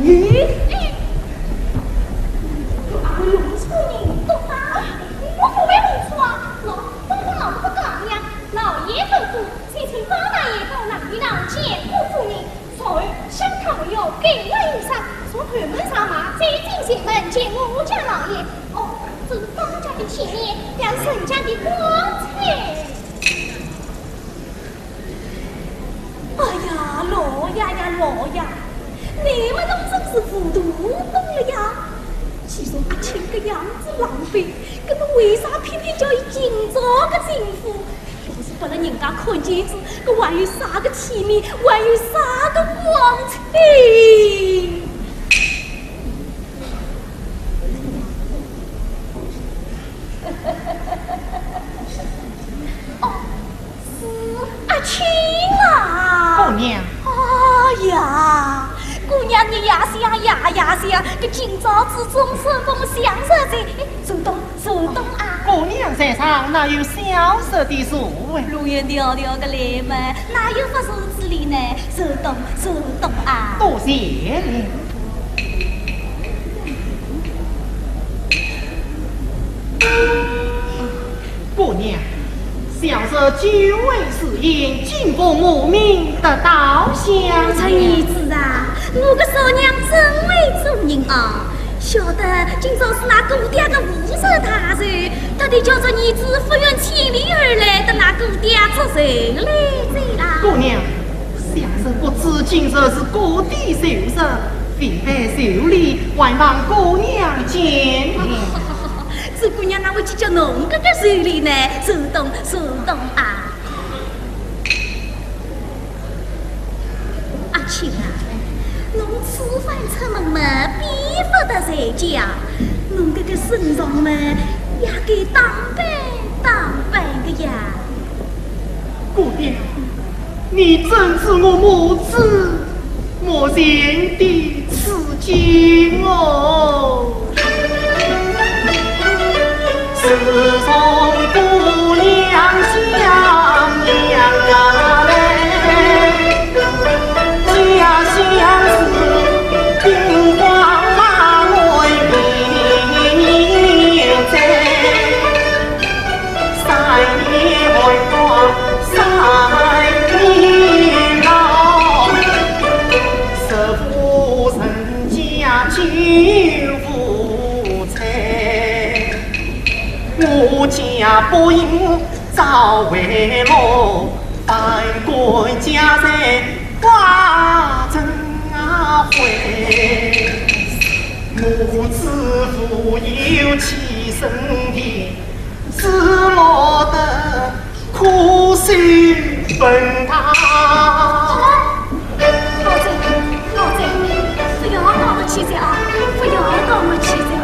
咦？哎，有阿妹弄错人，懂吗？我不会弄错啊，老公公老婆讲呀，老爷吩咐，请请方大爷到南边堂见过夫人，然后香客没有给了一声，从后门上马走进前门见我家老爷。哦，这是方家的体面，也是人家的光彩。 哎呀，老爷呀，老爷，你们当真是糊涂懂了呀？既然阿庆个样子狼狈，那么为啥偏偏叫伊今朝个进府？要是拨了人家看见仔，搿还有啥个体面，还有啥个光彩？ 哦，是阿庆啊。姑娘。哎呀，姑娘你呀想呀呀想，搿今朝子总算帮我想着哉。哎，坐东，坐东啊。姑娘在上，哪有小侄的座位？路远迢迢个来嘛，哪有法坐仔哩呢？坐东，坐东啊。多谢了。 姑娘，小侄久违试音，今奉母命得到襄阳。我这儿子啊，我个嫂娘真会做人啊，晓得今朝是㑚姑爹个五十大寿，特地叫着儿子不远千里而来，搭㑚姑爹祝寿来哉啦。姑娘， 小侄不知今日是姑爹寿日，未备寿礼，还望姑娘见谅。这姑娘哪会计较侬搿个寿礼呢？坐东，坐东啊。阿庆啊，侬此番出门嘛，比不得在家，侬搿个身上嘛，也该打扮打扮个呀。 姑娘，你怎知我母子母亲的处境哦？自从姑娘襄阳来，家乡是兵荒马乱，民在 山里寒光山里老，十五人家九无彩。我家不幸早为落，万贯家财化成灰。母子无有栖身地， 只落得苦守坟堂。老贼，老贼，不要打我妻子啊！不要打我妻子啊！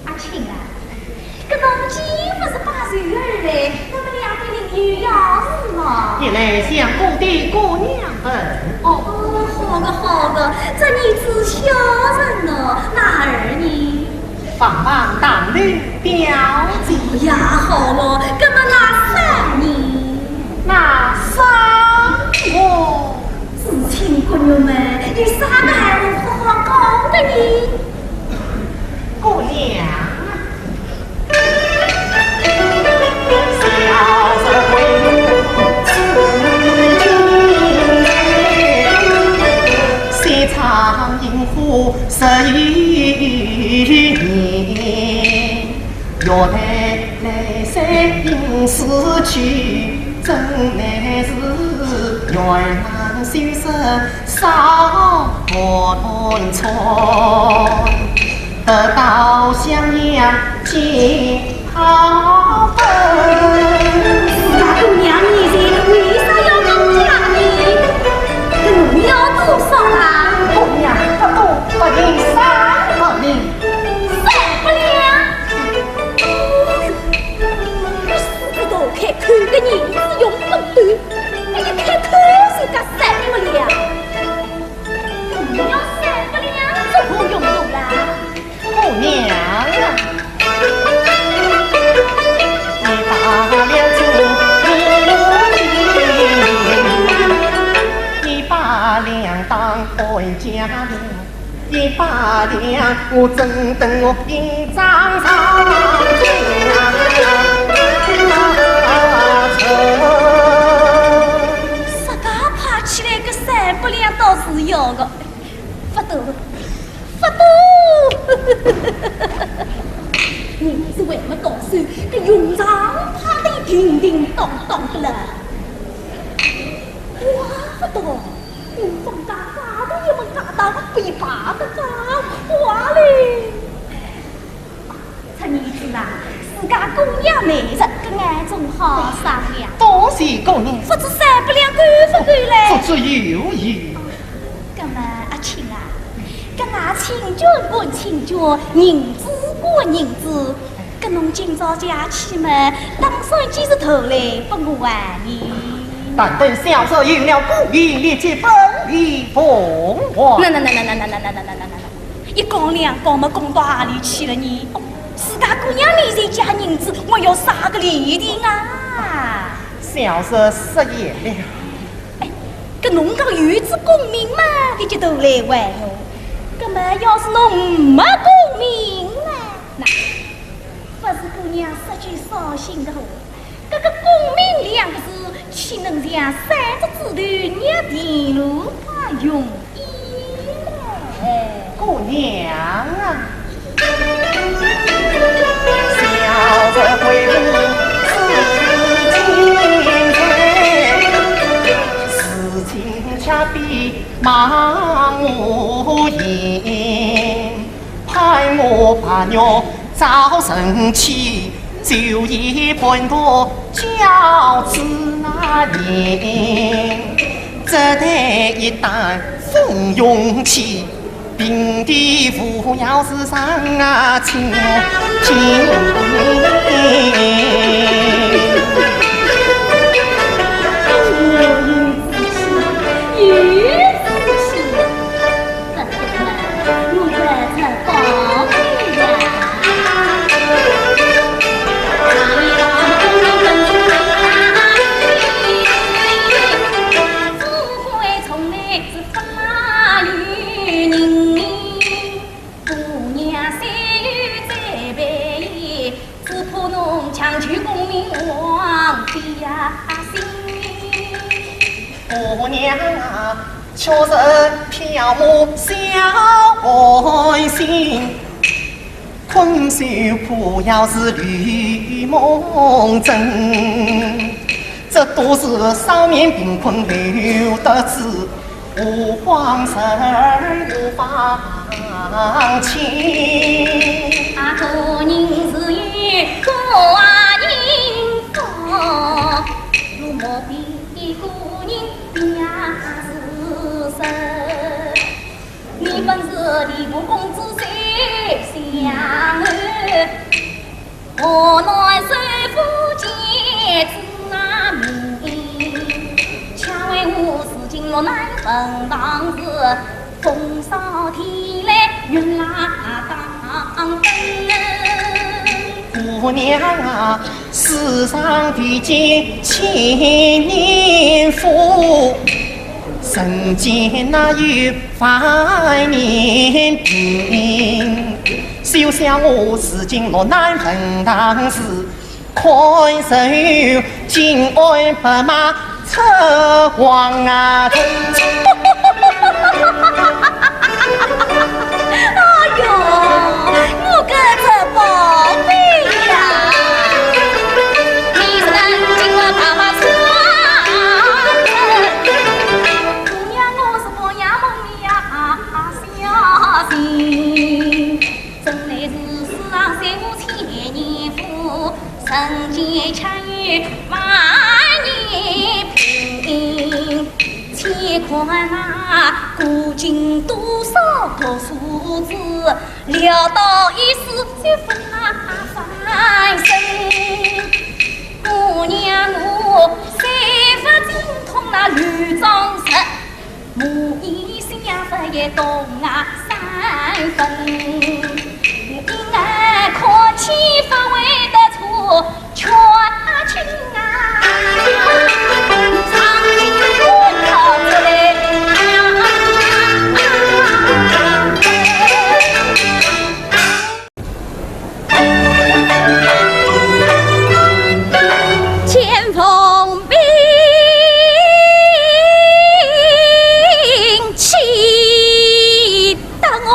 阿庆啊，搿侬既不是拜寿而来，那么两个人有要事吗？你来向姑爹姑娘问。哦，好个好个，这儿子孝顺哦，那儿呢？房房堂里表姐。呀，好咯，那么那三呢？那三哦？ 至亲骨肉们，有啥个闲话好好讲的呢？姑娘啊，小侄为母至今自家姑娘面前，为啥要讲价呢？搿侬要多少啊？姑娘，不多，不便三百两。三百两？搿狮子大开口，搿银子用勿多，哎呀，开口就讲三百两。 要三百两，这可用得啦。姑娘啊，你把两只你把两当官家的，你把两我正等我一张上去啊。自家拍起来个三百两倒是要个。 勿多，勿多。银子还没到手，搿用场派头定定当当的了。哇，勿多，银子加加都也没加到，比爬得更快嘞。 出儿子啊，自家姑娘美人，搿眼总好商量。多谢姑娘。勿知三百两够勿够嘞？不足有余。搿么阿卿啊，搿阿卿君还卿君，银子还银子，搿侬今朝借去么，打算几时讨来拨我还呢？但等小侄有了功名，立即分你奉还。那那那那那那那那那那那那。 一讲两讲么，讲到何里去了呢？哦，自家姑娘面前借银子，我要啥个礼定啊？小侄失言了。哎，搿侬讲有仔功名嘛，立即讨来还我。搿么要是侬没功名呢？那，勿是姑娘说句伤心的话， 搿个功名两个字，岂能像三只指头捏地罗般容易嘞？姑娘啊，小侄跪伏至今，至今恰比望我言。 盼我白玉早成亲，就以半个轿子那年，只待一旦风云起，平地扶摇是上啊青青。姑娘啊， 确实漂泊小寒心，困守破窑是绿梦真。这都是少年贫困留得志，何况人无芳心。啊，做人自有做人福，有毛病 一个人病也是身。你本是吏部公子谁相儿，河南首富见子啊名。恰为我如今落难坟堂时， 风扫天来云浪当奔。姑娘啊，世上的千年福，人间哪有万年病？休想我如今落难坟堂时， 看守金鞍白马出黄啊！哎哟，我个这宝贝呀！你看啊，古今多少读书子，潦倒一世就发翻身。姑娘我虽不精通那六章十，我一心也不也懂啊三分。因而可气不会得出 全情啊，唱一段唱出来。见风平气得我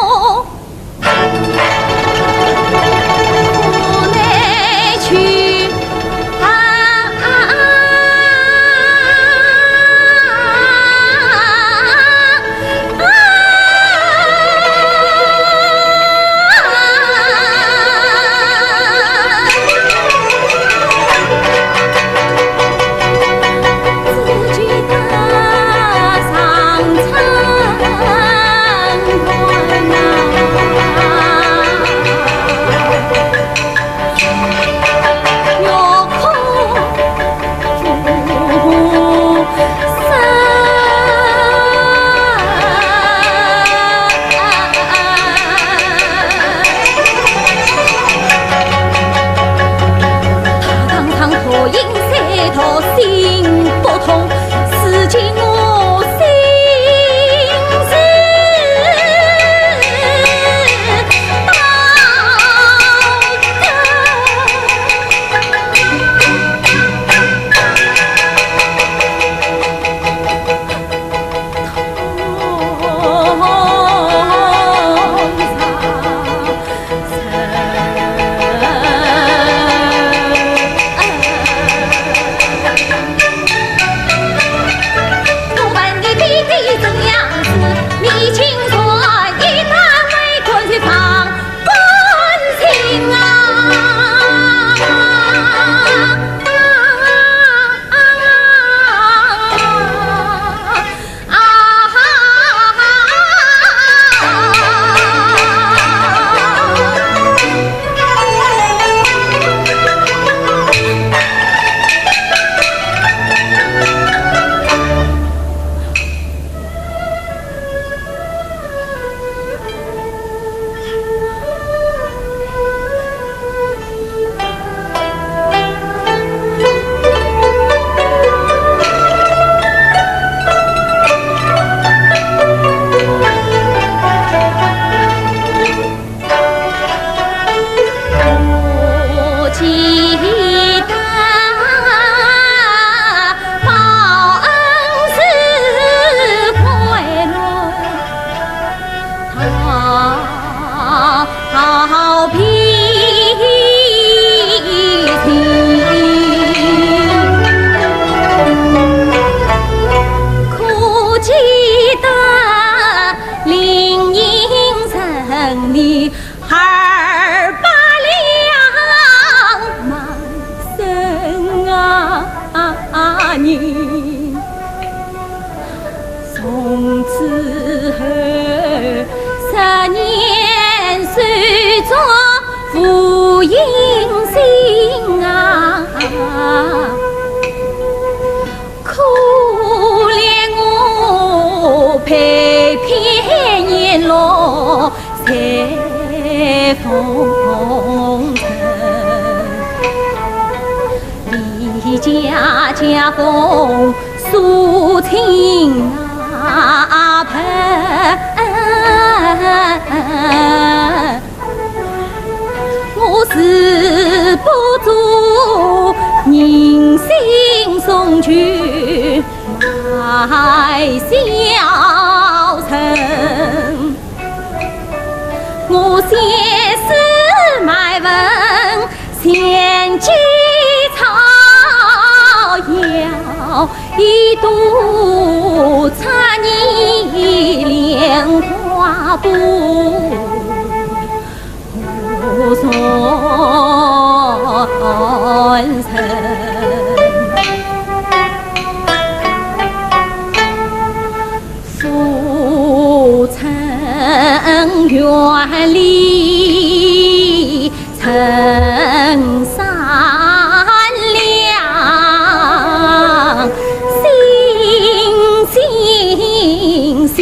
心相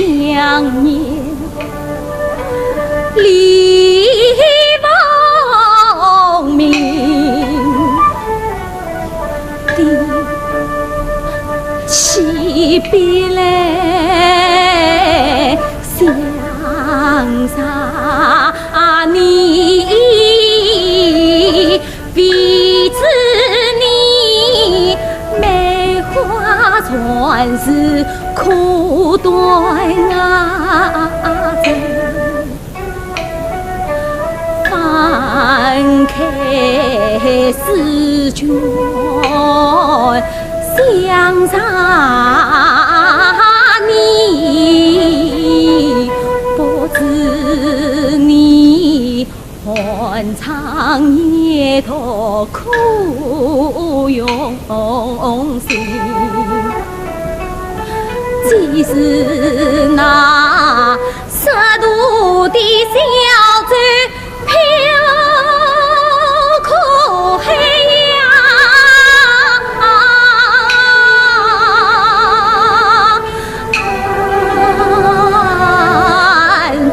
念，李凤鸣的起笔来相让你。 为子你梅花全是苦短啊，翻开诗卷相让你，不知你 寒窗夜读苦用心。只是那识途的小舟飘苦海呀，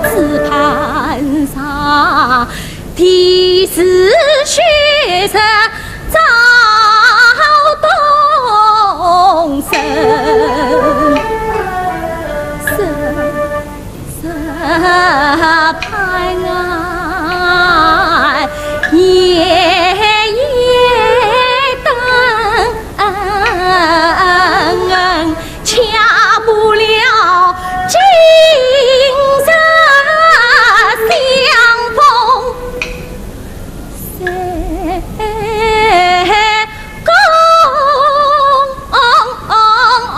只盼上 天时雪热早动身，只盼俺夜夜等。 恰不了今日相逢在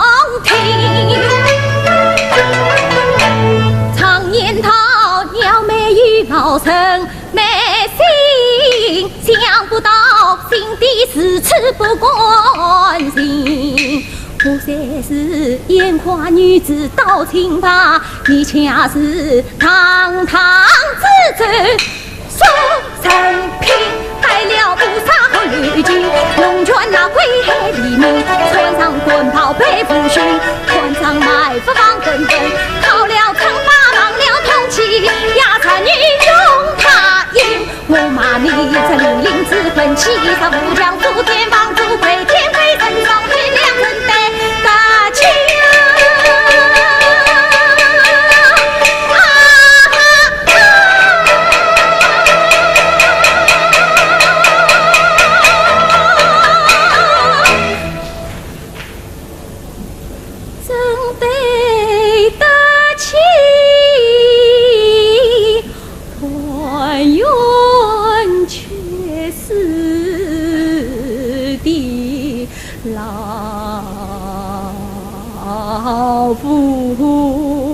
宫廷。常言道，撩妹与老身 没心，想不到心底如此不甘心。我虽是纨绔女子到清白，你却是堂堂之尊。说人品，害了菩萨和女君，龙泉那归黑黎明，穿上官袍被腐朽，穿上埋伏望等等，考了称霸，忘了通气，呀，才女用他 我骂你这零零之魂，欺上无将，负天放逐，跪天跪神，上天两人对大家。啊啊啊！真对得起 团圆却死的老夫。